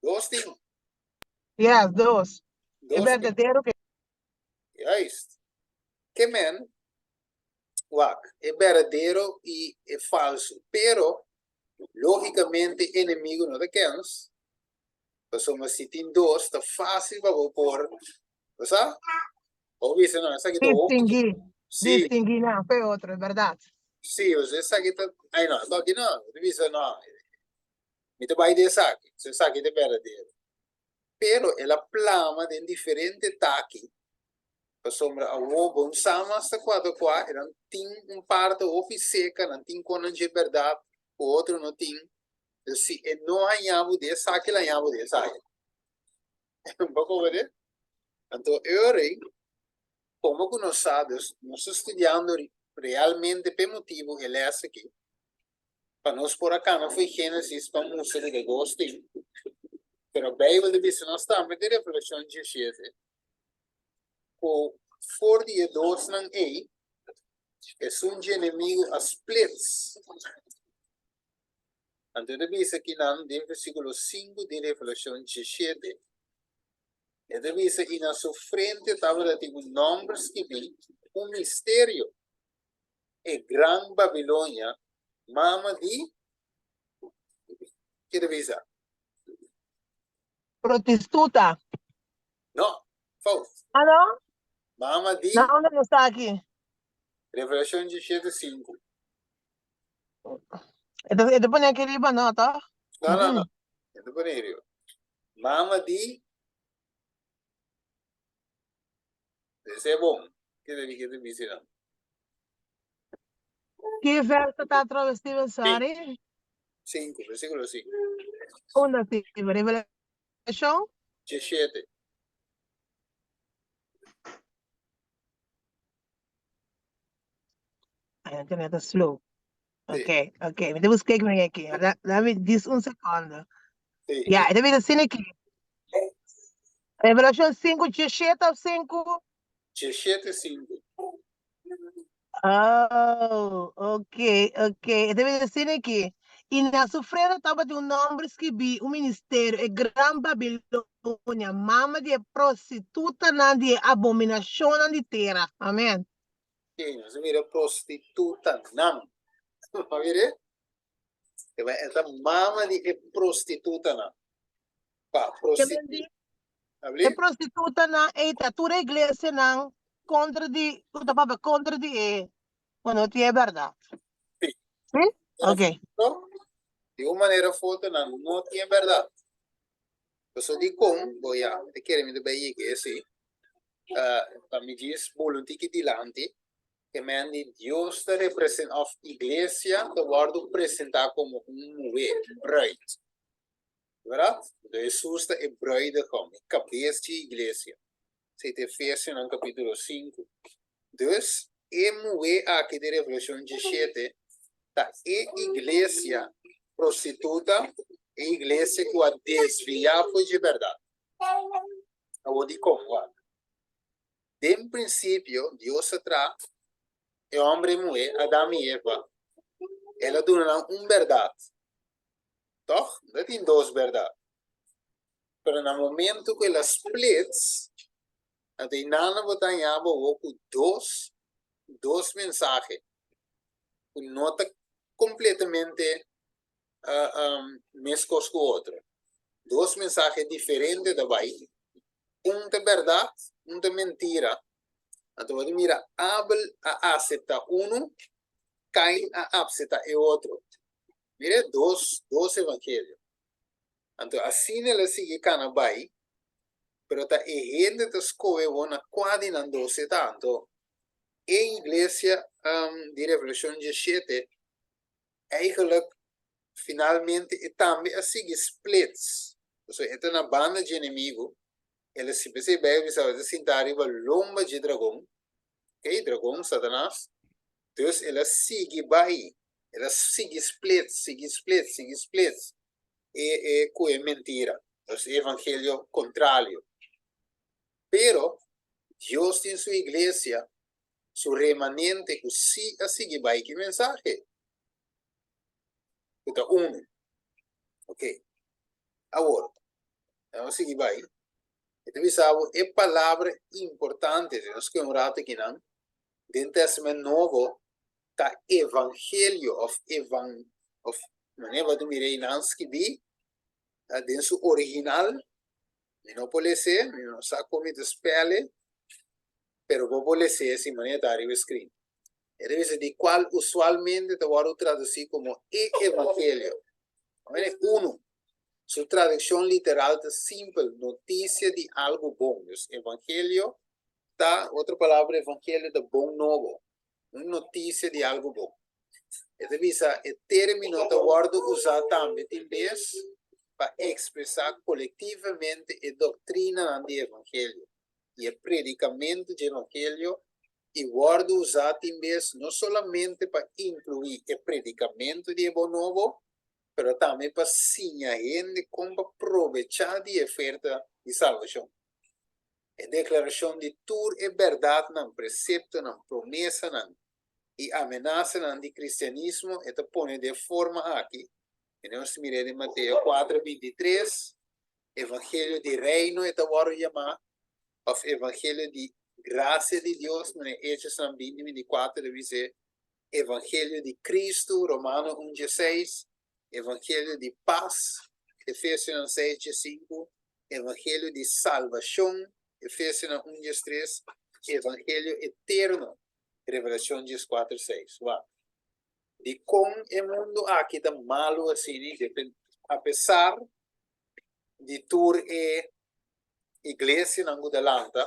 Dos tin. Yes, dos. E Dos tin. berdadero ke. Juist. Ke men, wak, e berdadero i e falsu. Pero, logicamente enemigo no ta kens, pasobra si tin dos ta fácil pa bo por, bo sa? Bo bisa no, esaki ta hopi. Distinguí, Sí. distinguí nan fe otro, es berdad. Sí, o esaki ta, ay no, esaki no, bo ta bisa no, mi ta bai di esaki, so esaki ta berdadero. Pero el a plama den diferente taki, pasobra awor bo no sa mas ta kua ta kua, e nan tin un parte hopi seka, nan tin konan dje bèrdat ku otro no tin. Dus si e no haña bo di esaki, el haña bo di esaki. Bo komprende? Anto e ora ei, komo ku nos sa, dus nos ta studiando realmente p'e motibu e lès aki, pa nos por a kana fo'i Génesis pa mustra ku ta dos tin. Pero Beibel ta bisa nos tambe den Revelashon diesshete ku for di e dosnan ei, esun dje enemigu a splits. Anto e ta bisa kinan den versíkulo sinku di Revelashon diesshete. E ta bisa, I na su frente tabata tin un nòmber skibí, un misterio, e Gran Babilonia, mama di, ke ta bisa? Prostituta. No, fout. Ah, no? Mama di. Na unda nos ta aki? Revelashon diesshete sinku. E ta, e ta pone aki riba no, toch? No, no, no. E ta pone riba. Mama di. Esei e bon. Ke ta ke ta bisa nan? Ki verso ta atrobe, Steven? Sorry. Sinku, versíkulo sinku. Unda, Steven? Revelashon? Diesshete. Ay, internet ta slow. Sí. Ok, ok. Mi ta buska ik aki. Dame dis un secondo. Sí. Ja, e ta bisa asina aki. Revelacion 5, 17 of 5? 17, 5. Oh, ok, ok. E ta bisa asina aki. I na su frente tabatin un nomber skibí, un ministerio, e gran Babilonia, mama di e prostitutanan di e abominacionnan di tera. Amen. Sí, nos a mira prostitutanan. A mira? E ta mama di e prostitutanan. Pa prostituta. E prostitutanan ei ta tur e iglesianan kontra di, ku ta papia kontra di e, ku no tin e bèrdat. Sí. Sí? Ok. Di un manera of otro nan no tin e bèrdat. Pasobra dikon, bo ya, mi ta kere mi ta bai yega esei. Pa mi djis bula un tiki dilanti, e men di Dios ta represent of iglesia ta wòrdu presentá komo un muhé, bruid. Bèrdat? Enton Hesus ta e bruidegom, e kabes dje iglesia. Esei ta Efesionan kapítulo sinku. Dus, e muhé aki di Revelashon diesshete ta e iglesia prostituta, e iglesia ku a desviá for dje bèrdat. Awor dikon? Wak. Den prinsipio Dios a traha e hòmber i muhé, Adam i Eva. El a duna nan un bèrdat. Tòg? No tin dos bèrdat. Pero na momento ku el a splits, anto i nan bo ta haña bo awor ku dos, dos mensahe ku no ta kompletamente meskos ku otro. Dos mensahe diferente ta bai. Un ta bèrdat, un ta mentira. Anto bo ta mira Abel a aseptá unu, Kain a apseptá e otro. Mira e dos, dos evangelio. Anto asina el a sigui kana bai, pero ta e hende ta skohe bo na kua di nan dos e ta. Anto e iglesia di Revelashon diesshete. Eigenlijk, finalmente e tambe a sigui splits. Pasobra e ta na banda dje enemigu, el a si p'esei Bijbel bisa e ta sinta riba lomba dje dragon, ok, dragon, Satanas. Dus el a sigui bai, el a sigui splits, sigui splits, sigui splits e e ku e mentira, dus e evangelio kontralio. Pero Dios tin su iglesia, su remanente ku sí a sigui bai ki mensahe, ku ta unu. Ok, awor, nos sigui bai. E ta bisa bo e palabra importante, si nos kue un rato akinan, den Testament Nobo ta evangelio of evan of manera bo ta mira einan skibí den su original. Mi no por les'é, mi no sa kon mi ta spèl'e, pero bo por les'é si manera ta ariba e screen. E ta bisa di kual usualmente ta wòrdu tradusí komo e evangelio. Manera unu, su tradukshon literal ta simpel, notisia di algu bon. Dus evangelio ta, otro palabra evangelio ta bon nobo, un notisia di algu bon. E ta bisa e término ta wòrdu usá tambe tin bes pa ekspresá kolektivamente e doktrinanan di evangelio i e predikamentu dje evangelio i wòrdu usá tin bes no solamente pa inkluí e predikamentu di e bon nobo pero tambe pa siña hende kon pa probechá di e oferta di salbashon. E deklarashon di tur e bèrdatnan, preseptonan, promesanan i amenasanan di kristianismo e ta pone den forma aki, i nos mir'é den Mateo kuater 23, Evangelio di Reino e ta wòrdu yamá, òf Evangelio di grasia di Dios, manera Hechosnan 20 24 ta bis'é, Evangelio di Kristu, Romano un dieseis, Evangelio di pas, Efesionan seis diesinku, Evangelio di salbashon, Efesionan un diestres, Evangelio eterno, Revelacion 14, 6. Wak. Dikon e mundu aki ta malu asini apesar di tur e iglesianan ku ta lanta,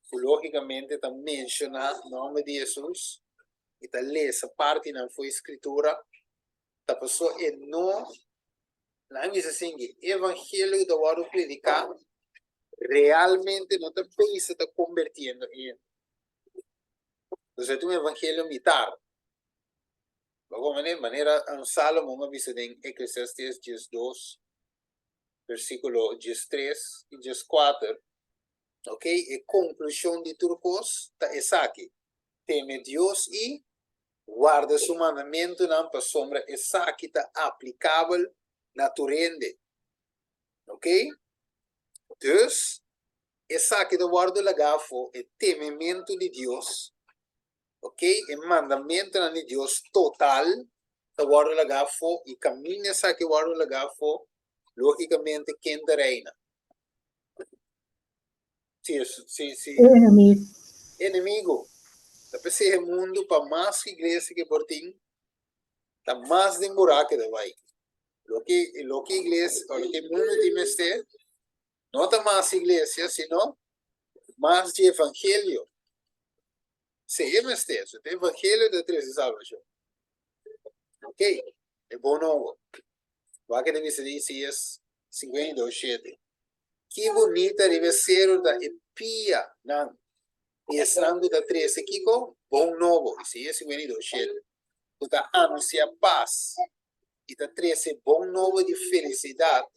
ku logikamente ta menshoná nòmber di Hesus i ta lesa partinan for e Skritura, ta paso e no, nan bisa asin, e evangelio ku ta wòrdu prediká realmente no ta bisa ta kombertiendo e hende. Entonces e ta un evangelio mitar. Bo comprende? Manera Salomon a bisa den Eclesiastes 12, versículo 13 y 14. Ok, e conclusion di tur cos ta esaki. Teme Dios y warda su mandamentonan pasobra esaki ta aplicabel na tur hende. Ok? Dus, Esaki ta wòrdu lagá afó, e temementu di Dios, ok, e mandamentunan di Dios total ta wòrdu lagá afó, i kaminda esaki wòrdu lagá afó, lógikamente ken ta reina? Si, si, si. E enemigu. Enemigu. Ta p'esei e mundu pa mas ku iglesia ke por tin, ta mas den buraku e ta bai. Loke, loke iglesia, loke mundu tin mester, No ta mas iglesia, sino mas di evangelio. Si e mester, so ta evangelio ta trese salvacion. Ok, e bon nobo. Wak e ta bisa di Isaías 52, 7. Ki bunita riba e seru ta e pia nan di esnan ku ta trese kiko? Bon nobo. Isaías 52, 7. Ku ta anunsia pas i ta trese bon nobo di felisidat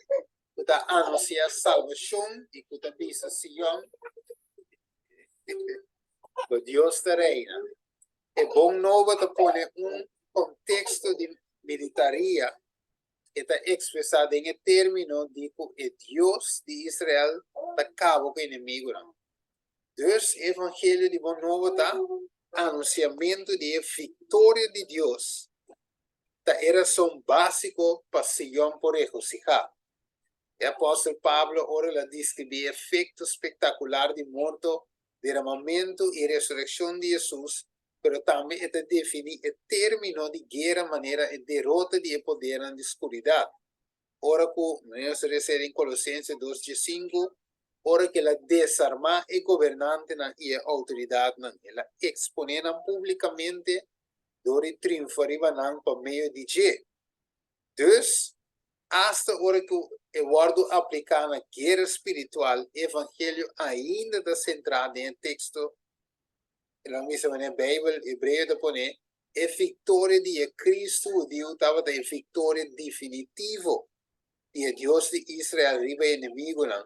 ku ta anunsiá salbashon i ku ta bisa Sion ku Dios ta reina. E bon nobo ta pone un konteksto di militaria, e ta ekspresá den e término di ku e Dios di Israel ta kaba ku enemigunan. Dus, e evangelio di bon nobo ta anunsiamentu di e viktoria di Dios ta e rason básiko pa Sion por regosihá. E apòstel Pablo ora el a deskribí e efekto spektakular di morto, deramamentu i resurekshon di Hesus, pero tambe e ta definí e término di guera manera e derota di e podernan di skuridat. Ora ku, manera nos ta lesa den Kolosense dos diesinku, ora ku el a desarmá e gobernantenan i e outoridatnan, el a eksponé nan públikamente. dor di triunfa riba nan pa medio di dje. Dus, asta ora ku e wòrdu apliká na guera spiritual, e evangelio ainda ta sentrá den e teksto. E lo misa manera Beibel Hebreo ta pone, e viktoria di e Kristu hudiu tabata e viktoria definitivo di e Dios di Israel riba e enemigunan.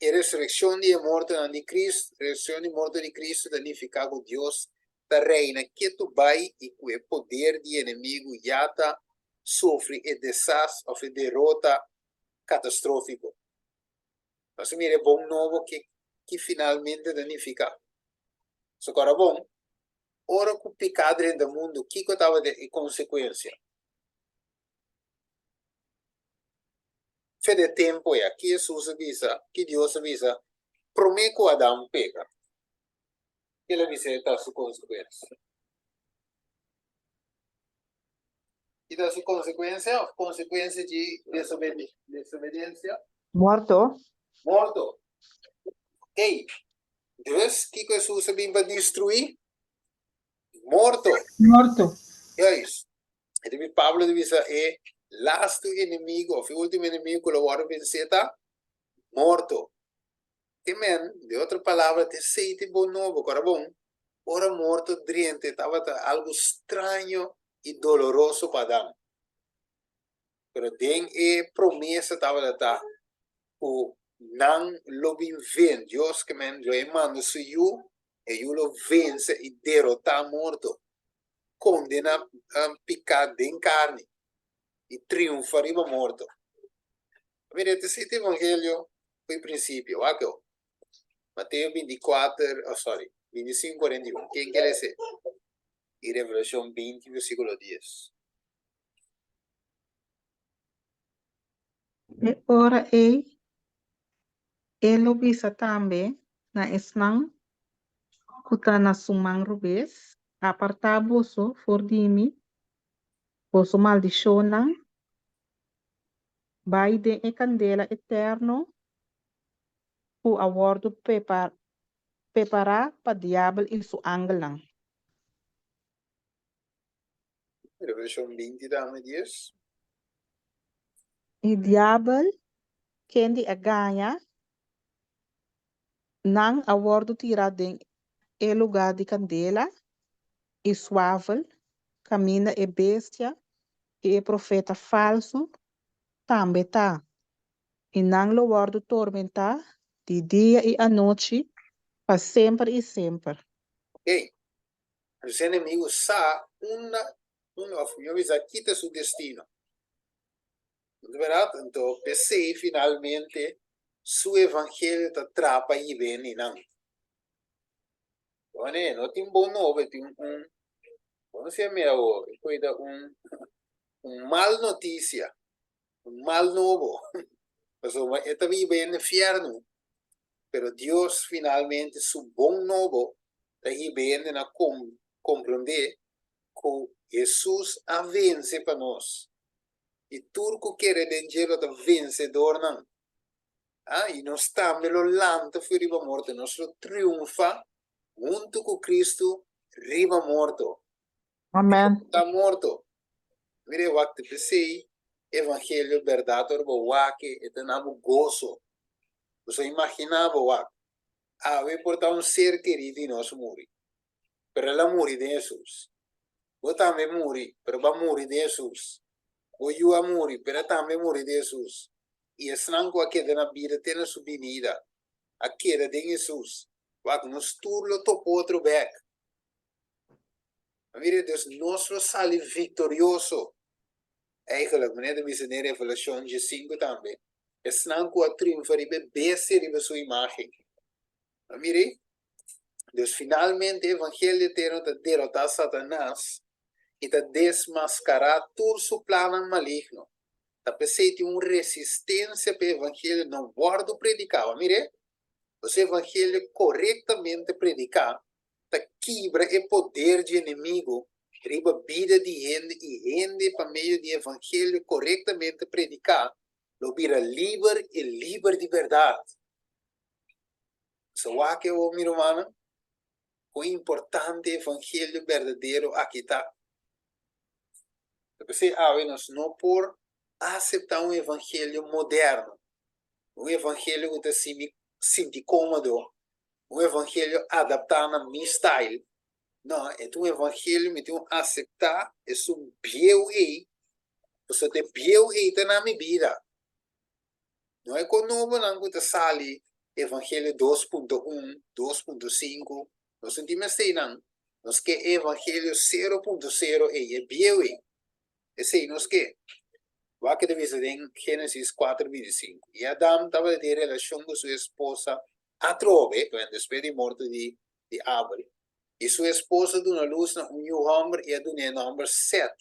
E resurekshon di e mortonan di Kristu, resurekshon di morto di Kristu ta nifiká ku Dios ta reina ketu bai i ku e poder di enemigu ya ta sufri e desas òf e derota katastrófiko. Nos a mira e bon nobo ke ki finalmente ta nifiká. So kòrda bon, ora ku piká drenta mundu, kiko tabata e konsekuensia? Fe de tempu ei, ki Hesus a bisa, ki Dios a bisa promé ku Adam peka? Ke el a bisa e ta su konsekuensia? Ki ta su konsekuensia òf konsekuensia di desobedensia? Morto. Morto. Okey. Dus, kiko Hesus a bin pa destruí? Morto. Morto. Juist. E ta Pablo ta bisa e lastu enemigo of e ultimo enemigo ku lo wòrdu vensé ta morto. Ke men, den otro palabra, ta esei ta e bon nobo. Kòrda bon, ora morto drenta e tabata algu straño i doloroso pa Adam. Pero den e promesa tabata ta ku nan lo bin ven, Dios ke men lo e manda su yu, e yu lo vense i derotá morto. kondena piká den karni i triunfa riba morto. Mira, e ta siti evangelio ku e prinsipio. Wak yo. Mateo 24, oh sorry, 25, 41. Ken ke lese? I Revelashon 20, versíkulo 10. E ora ei e lo bisa tambe na esnan ku ta na su man robes, Apartá boso for di mi, boso maldishonnan, bai den e kandela eterno ku a wòrdu prepará pa diabel i su angelnan. Revelashon 20 tambe dies. E diabel, kende a gaña nan, a wòrdu tirá den e lugá di kandela i suavel, kaminda e bestia i e profeta falsu tambe ta, i nan lo wòrdu tormentá di dia i anochi pa semper i semper. Oké, Su enemigo sa unda, unda of mihor bisa ki ta su destino. No ta berdad? Anto p'esei finalmente su evangelio ta trapa hib'é ninan. Wane, no tin bon nobo, e tin un, como se llama awor? E koe ta un, un mal noticia, un mal nobo. Pasobra e ta biba den infierno, pero Dios finalmente su bon nobo ta hiba hende na komprondé ku Hesus a vense pa nos, i tur ku kere den dje lo ta vensedornan. Ah, i nos tambe lo lanta for riba morto, nos lo triunfa huntu ku Kristu riba morto. Amen. Ta morto. Mira e wak te p'esei evangelio bèrdat ora bo wak e ta na bo goso. Bo sa imaginá bo wak. Awe por ta un ser kerí di nos muri, pero el a muri den Hesus. Bo tambe muri, pero bo a muri den Hesus. Bo yu a muri, pero e tambe muri den Hesus. I esnan ku a keda na bida te na su binida, a keda den Hesus. Wak, nos tur lo topa otro bèk. Mira, dus nos lo sali viktorioso. Eigenlijk, manera ta bisa den Revelashon diesinku tambe, esnan ku a triunfa riba e bestia riba su imágen. A mira ei? Dus finalmente evangelio eterno ta derotá Satanas i ta desmaskará tur su plannan maligno. Ta p'esei tin un resistensia pa e evangelio no wòrdu prediká. A mira ei? Nos evangelio korektamente prediká ta kibra e poder dje enemigu riba bida di hende i hende pa medio di evangelio korektamente prediká lo bira liber i liber di bèrdat. Bo sa wak e awor mi rumannan? Kon importante e evangelio berdadero aki ta. Ta p'esei awe nos no por aseptá un evangelio moderno, un evangelio ku ta hasi mi sinti kómodo, un evangelio adaptá na mi style. No, e ta un evangelio mi tin ku aseptá esun bieu ei, pasobra ta e bieu ei ta na mi bida. No e kon nobonan ku ta sali evangelio 2.1, 2.5, nos no tin mester einan. Nos ke e evangelio 0.0 ei, e bieu ei. Esei nos ke. Wak ke ta bisa den Génesis 4:25. I Adam tabata tin relashon ku su esposa atrobe, bueno, despues di morto di di Abel. I su esposa duna lus na un yu hòmber i a dun'é e nòmber Sèt.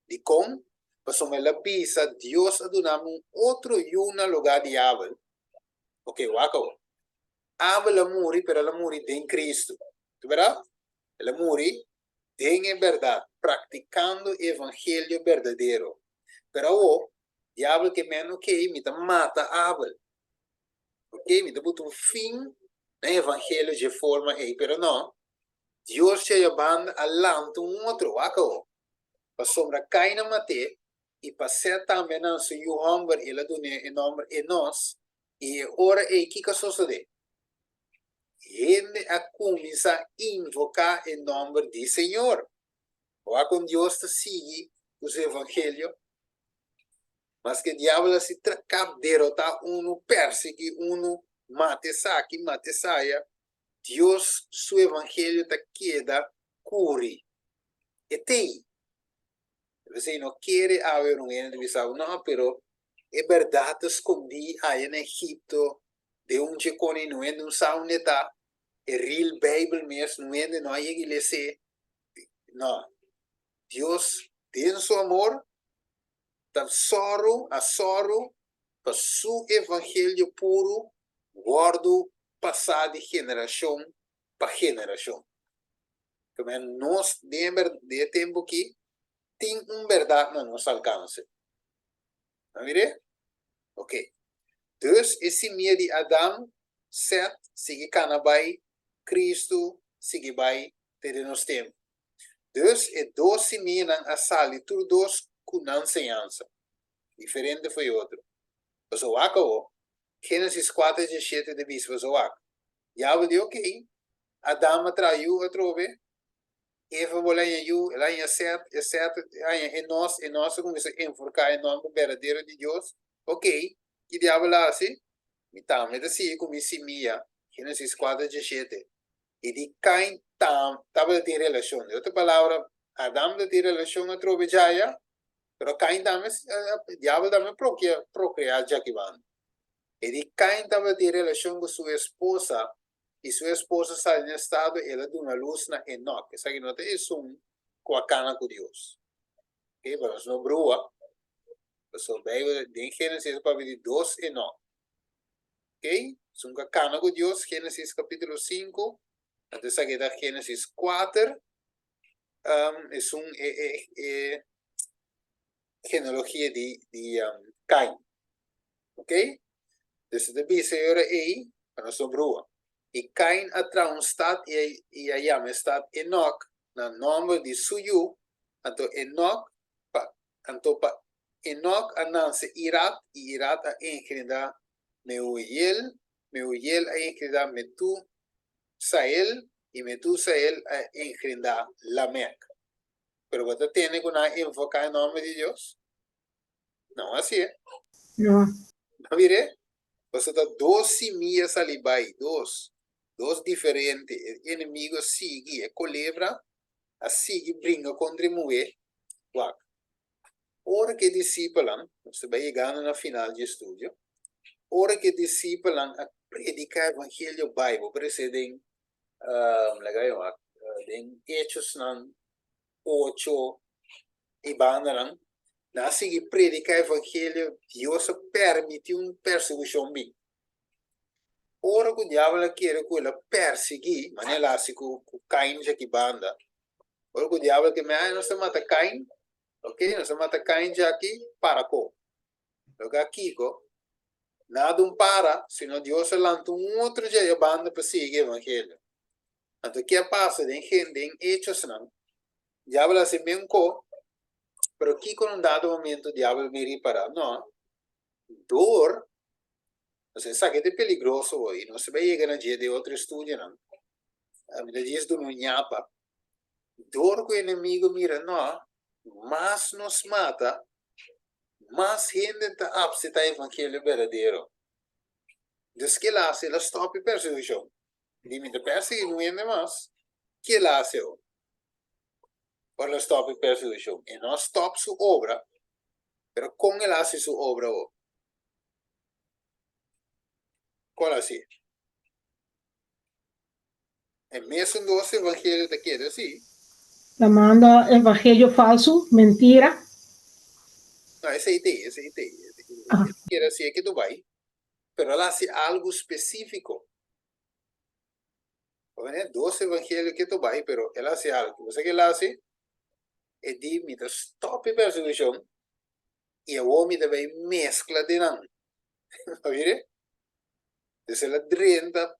Dikon? Pasobra el a bisa, Dios a duna mi un otro yu na lugá di Abel. Oke, wak awor. Abel a muri, pero el a muri den Kristu. Ta bèrdat? El a muri den e bèrdat, praktikando e evangelio berdadero. Pero awor, diabel ke men, oke, mi ta mata Abel. Oke, mi ta buta un fin na e evangelio dje forma ei, pero no, Dios dje ya banda a lanta un otro, wak awor, pasobra Kain a mat'é, i pa Sèt tambe a nanse un yu hòmber i el a dun'é e nòmber Enos, i e ora ei kiko a sosodé? Hende a kuminsá invoká e nòmber di Señor. Wak kon Dios ta sigui ku su evangelio? Maske diabel a si kap derotá unu, persiguí unu, mata esaki, mata esaya, Dios su evangelio ta keda kuri. E t'ei. P'esei no kere awe un hende ta bisa bo, no, pero e bèrdat ta skondí aya na Egipto, den un dje koni no hende no sa unda e ta, e real Bijbel mes no hende no a yega i les'é. No. Dios den su amor ta sòru, a sòru pa su evangelio puru wòrdu pasá di generashon pa generashon. Keme nos den e tempu aki tin un bèrdat na nos alkanse. A mir'é? Oke. Dus e simia di Adam, Sèt, sigui kana bai, Kristu sigui bai te den nos tempu. Dus e dos simianan a sali tur dos ku nan señansa, diferente for e otro. Pasobra wak awo, Génesis kuater diesshete ta bisa pasobra wak, Diabel di, Okey, Adam a traha yu atrobe, Eva bo la haña yu, el a haña Sèt, e Sèt a haña Enos, Enos a kuminsá enforká e nòmber berdadero di Dios. Okey, ki diabel a hasi? Mi tambe ta sigui ku mi simia, Génesis kuater diesshete. I di Kain tam tabata tin relashon. Den otro palabra, Adam ta tin relashon atrobe djaya, pero Kain tambe, diabel tambe prokria prokreá djakiban. E di Kain tabata tin relashon ku su esposa, i su esposa sali na estado, el a duna lus na Enok. Esaki no ta esun ku a kana ku Dios. Oke, pa nos no brua, pasobra Beibel den Génesis a papia di dos Enok. Ok, esun ku a kana ku Dios, Génesis kapítulo sinku, anto esaki ta Génesis kuater, esun e e e genealogia di di Kain. Ok, dus e ta bisa e ora ei pa nos no brua. I Kain a traha un stat i a i a yama e stat Enok na nòmber di su yu, anto Enok pa anto pa Enok a nanse Irad, i Irad a engendrá Mehuiel, Mehuiel a engendrá Metusael, i Metusael a engendrá Lamec. Pero bo ta tende ku nan a invoká e nòmber di Dios? No hasié. No. Nan mir'é? Pasobra ta dos simia sali bai, dos, dos diferente. E enemigo a sigui, e kolebra a sigui bringa kontra e muhé. Wak. Ora ku e disipelnan, nos ta bai yegando na final dje estudio, ora ku e disipelnan a prediká evangelio bai, bo por esei den, laga mi wak, den Hechosnan ocho i bandanan, nan a sigui prediká evangelio, Dios a permití un persekushon bin. Ora ku diabel a kere ku el a persiguí, manera el a hasi ku Kain djaki banda, Ora ku diabel ke mei, nos ta mata Kain, ok, nos ta mata Kain djaki, para ko. Loke a kiko? Nada un para, sino Dios a lanta un otro dje e banda pa sigui evangelio. Anto ke a pasa den gen den Hechosnan? Diabel a hasi men ko, pero kiko na un dado momento diabel bin ripará? No, dor, pasobra esaki ta peligroso bo i nos ta bai yega na dje den otro estudionan. Mi ta djis duna un ñapa. Dor ku enemigo mira, no, mas nos mata, mas hende ta apseptá evangelio berdadero. Dus ke el a hasi? El a stòp e persekushon. Di mi ta persegui un hende mas, ke el a hasi awor? Ora el a stòp e persekushon, e no a stòp su obra, pero kon el a hasi su obra awor? Kon el a hasi? E mesun dos evangelio ta keda si. Ta manda evangelio falsu, mentira. No, esei te, esei te. E keda si e ke Dubai, pero el a hasi algu spesífiko. Bo dos evangelio ke Dubai, pero el a hasi algu. Bo sa ke el a hasi? E di, mi ta stòp e persekushon i awor mi ta bai meskla den nan. Bo mira? Entonces el a drenta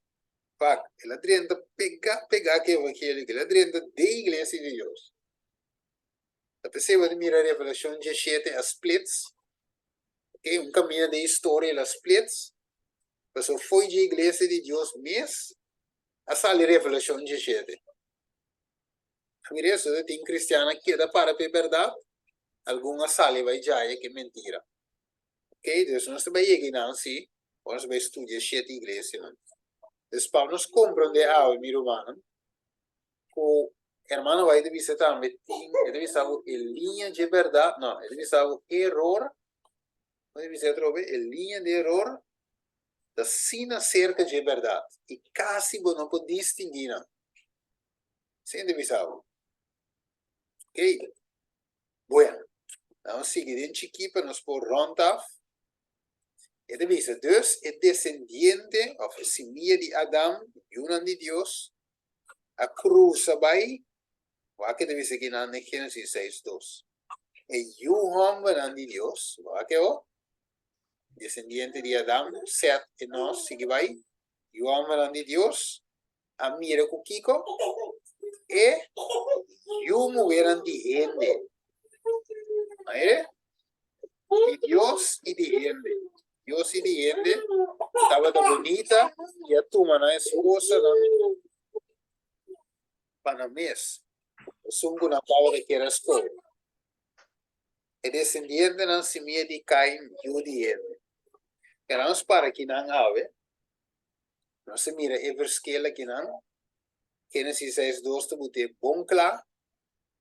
Pak, el a drenta pega pega ku evangelio, el a drenta den iglesia di Dios. Ta p'esei bo ta mira Revelashon diesshete a splits, ok, un kaminda den historia el a splits, pasobra fo'i dje iglesia di Dios mes a sali Revelashon diesshete. A mira eso, tin kristian a keda para p'e bèrdat, algun a sali bai djaya ku e mentira. Ok, dus nos ta bai yega einan si, ora nos ta bai studia shete iglesianan. Dus pa nos komprondé awe, mi rumannan, ku hermano White ta bisa tambe tin, e ta bisa bo e liña dje bèrdat, no, e ta bisa bo eror, nos ta bisa atrobe, e liña di eror ta asina serka dje bèrdat i kasi bo no por distinguí nan. Esei ta bisa bo. Ok. Bueno, nos sigui den chikí pa nos por rond af. E ta bisa, Dus e desendiente òf e simia di Adam, yunan di Dios, a krusa bai, wak e ta bisa kinan den Génesis seis dos. E yu hòmbernan di Dios, wak e ho, desendiente di Adam, Sèt, Enòs, sigui bai, yu hòmbernan di Dios, a mira ku kiko? E yu muhernan di hende. Mire, di Dios i di hende. Dios i di hende tabata bunita i a tuma nan esposanan pa nan mes, esun ku nan tabata kier a skohe. E desendientenan simia di Kain, yu di hende. Keda nos para kinan awe. Nos a mira e verskel akinan, Génesis seis dos ta but'é bon kla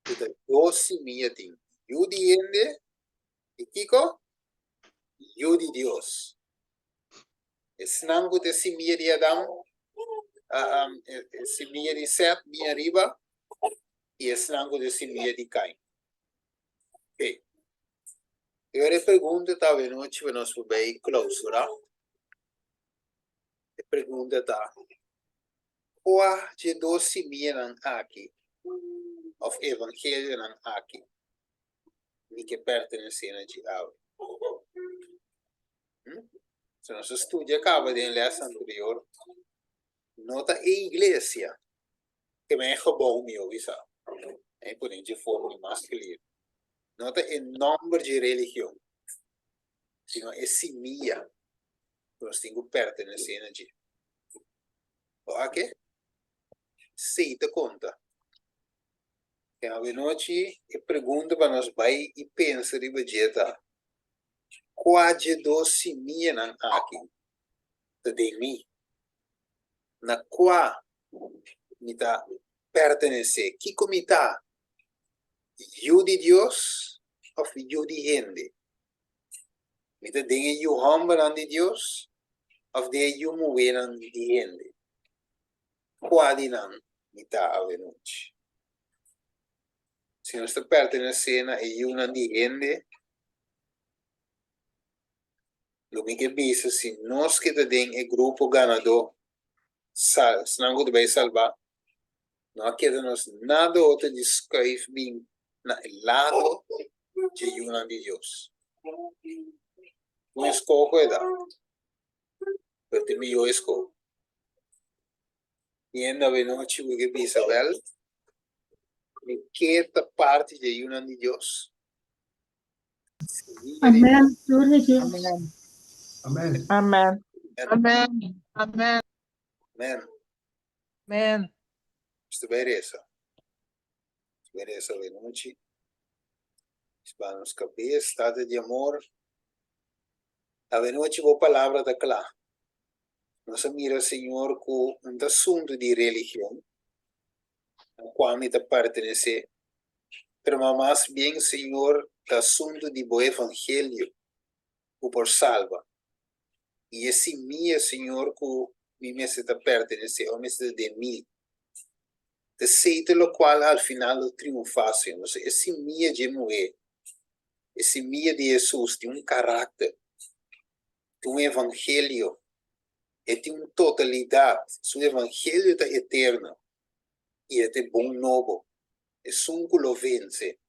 ku ta dos simia tin, yu di hende i kiko? Yu di Dios. Esnan ku ta e simia di Adam, e simia di Sèt bin ariba, i esnan ku ta e simia di Kain. Oké. E ora e pregunta ta awenochi pa nos por bai klausurá. E pregunta ta, Kua dje dos simianan aki, òf evangelionan aki, mi ke pertenesé na dje awe? So nos a studia kaba den lès anterior, no ta e iglesia ke men e gebou mi obi sa, e pone dje forma mas klir, no ta e nòmber dje religion, sino e simia ku nos tin ku pertenesé na dje. Bo a ke? Esei ta konta. Den awenochi e pregunta pa nos bai i pensa riba dje ta, Kua dje dos simianan aki ta den mi? Na kua mi ta pertenesé? Kiko mi ta? Yu di Dios òf yu di hende? Mi ta den e yu hòmbernan di Dios òf den e yu muhénan di hende? Kua di nan mi ta awenochi? Si nos ta pertenesé na e yunan di hende, lo mi ke bisa si nos ke ta den e grupo ganadó, esnan ku ta bai salbá, No a keda nos nada otro di skuif bin na e lado dje yunan di Dios. Un eskoho e da, pero ta e mihó eskoho. Yendo avenochi bo ke bisa, Wèl, mi ke ta parti dje yunan di Dios. Semilla di Amen. Gloria a Dios. Amen. Amen. Amen. Amen. Amen. Amen. Amen. Nos ta bai resa. Nos ta bai resa avenochi. Nos baha nos kabes, Tata di amor, avenochi bo palabra ta kla. Nos a mira, Señor, ku un ta asuntu di religion na kua mi ta pertenesé, pero ma mas bien, Señor, ta asuntu di bo evangelio ku por salba. I e simia, Señor, ku mi mester ta pertenesé o mester ta den mi, ta esei ta lokual al final lo triunfá, Señor. Pasobra e simia dje muhé, e simia di Hesus, tin un karakter. Tin un evangelio, e tin un totalidat, su evangelio ta eterno i e ta e bon nobo, esun ku lo vense.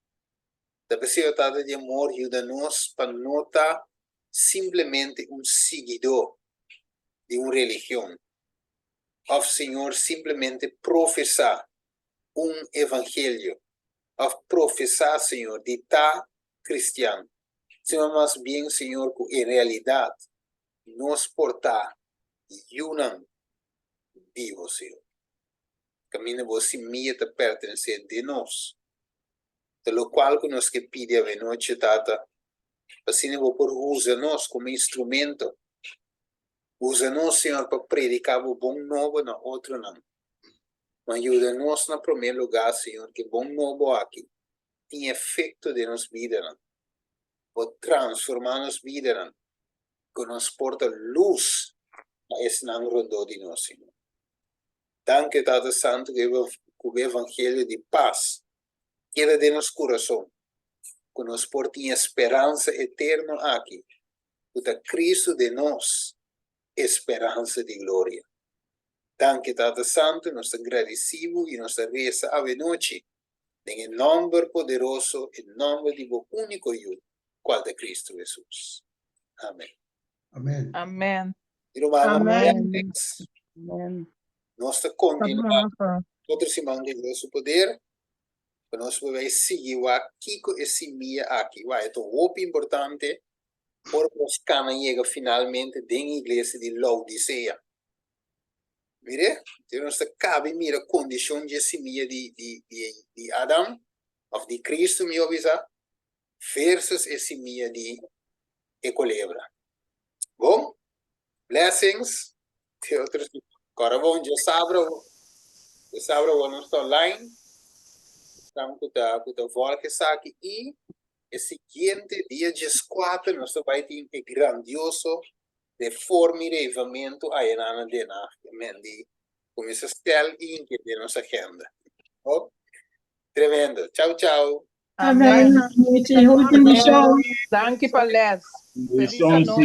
Ta p'esei, o Tata di amor, yuda nos pa no ta simplemente un siguidó di un religion, òf, Señor, simplemente profesá un evangelio, òf profesá, Señor, di ta kristian, sino mas bien, Señor, ku en realidat nos por ta yunan di Bo, Señor. Kaminda Bo simia ta pertenesé den nos. Ta lokual ku nos ke pidi avenochi, Tata, pa asina Bo por usa nos komo instrumento. Usa nos, Señor, pa prediká Bo bon nobo na otronan. Ma yuda nos na promé lugá, Señor, ku e bon nobo aki tin efekto den nos bidanan. Bo transformá nos bidanan ku nos por ta lus pa esnan rondó di nos, Señor. Danki, Tata Santu, ku bo evangelio di pas keda den nos kurason, ku nos por tin e speransa eterno aki, ku ta Kristu den nos, e speransa di gloria. Danki, Tata Santu, nos ta gradisí bo i nos ta resa awenochi Den e nòmber poderoso, e nòmber di bo úniko Yu, kual ta Kristu Hesus. Amèn. Amèn. Amèn. Mi rumannan, Amèn. Amèn. Nos ta kontinuá otro siman ku Dios su poder, pa nos por bai sigui wak kiko e simia aki. Wak, e ta hopi importante ora nos kana yega finalmente den iglesia di Laodisea. Mire, te nos ta kabi mira kondishon dje simia di, di, di, di Adam, òf di Kristu mihó bisa, versus e simia di e kolebra. Bon? Blessings. Te otro siman. Kòrda bon, djasabra, djasabra awor nos ta online. Esnan ku ta, ku ta vòlg esaki i e siguiente dia djeskuater nos ta bai tin e grandioso Reforma y reavivamento aya na Den Haag. Men di cuminsa stel y inke den nos agenda. Oh, tremendo. Chau, chau. Amen. Amen. Hopi bendicion. Danki pa les. Feliz Bendicion, anochi.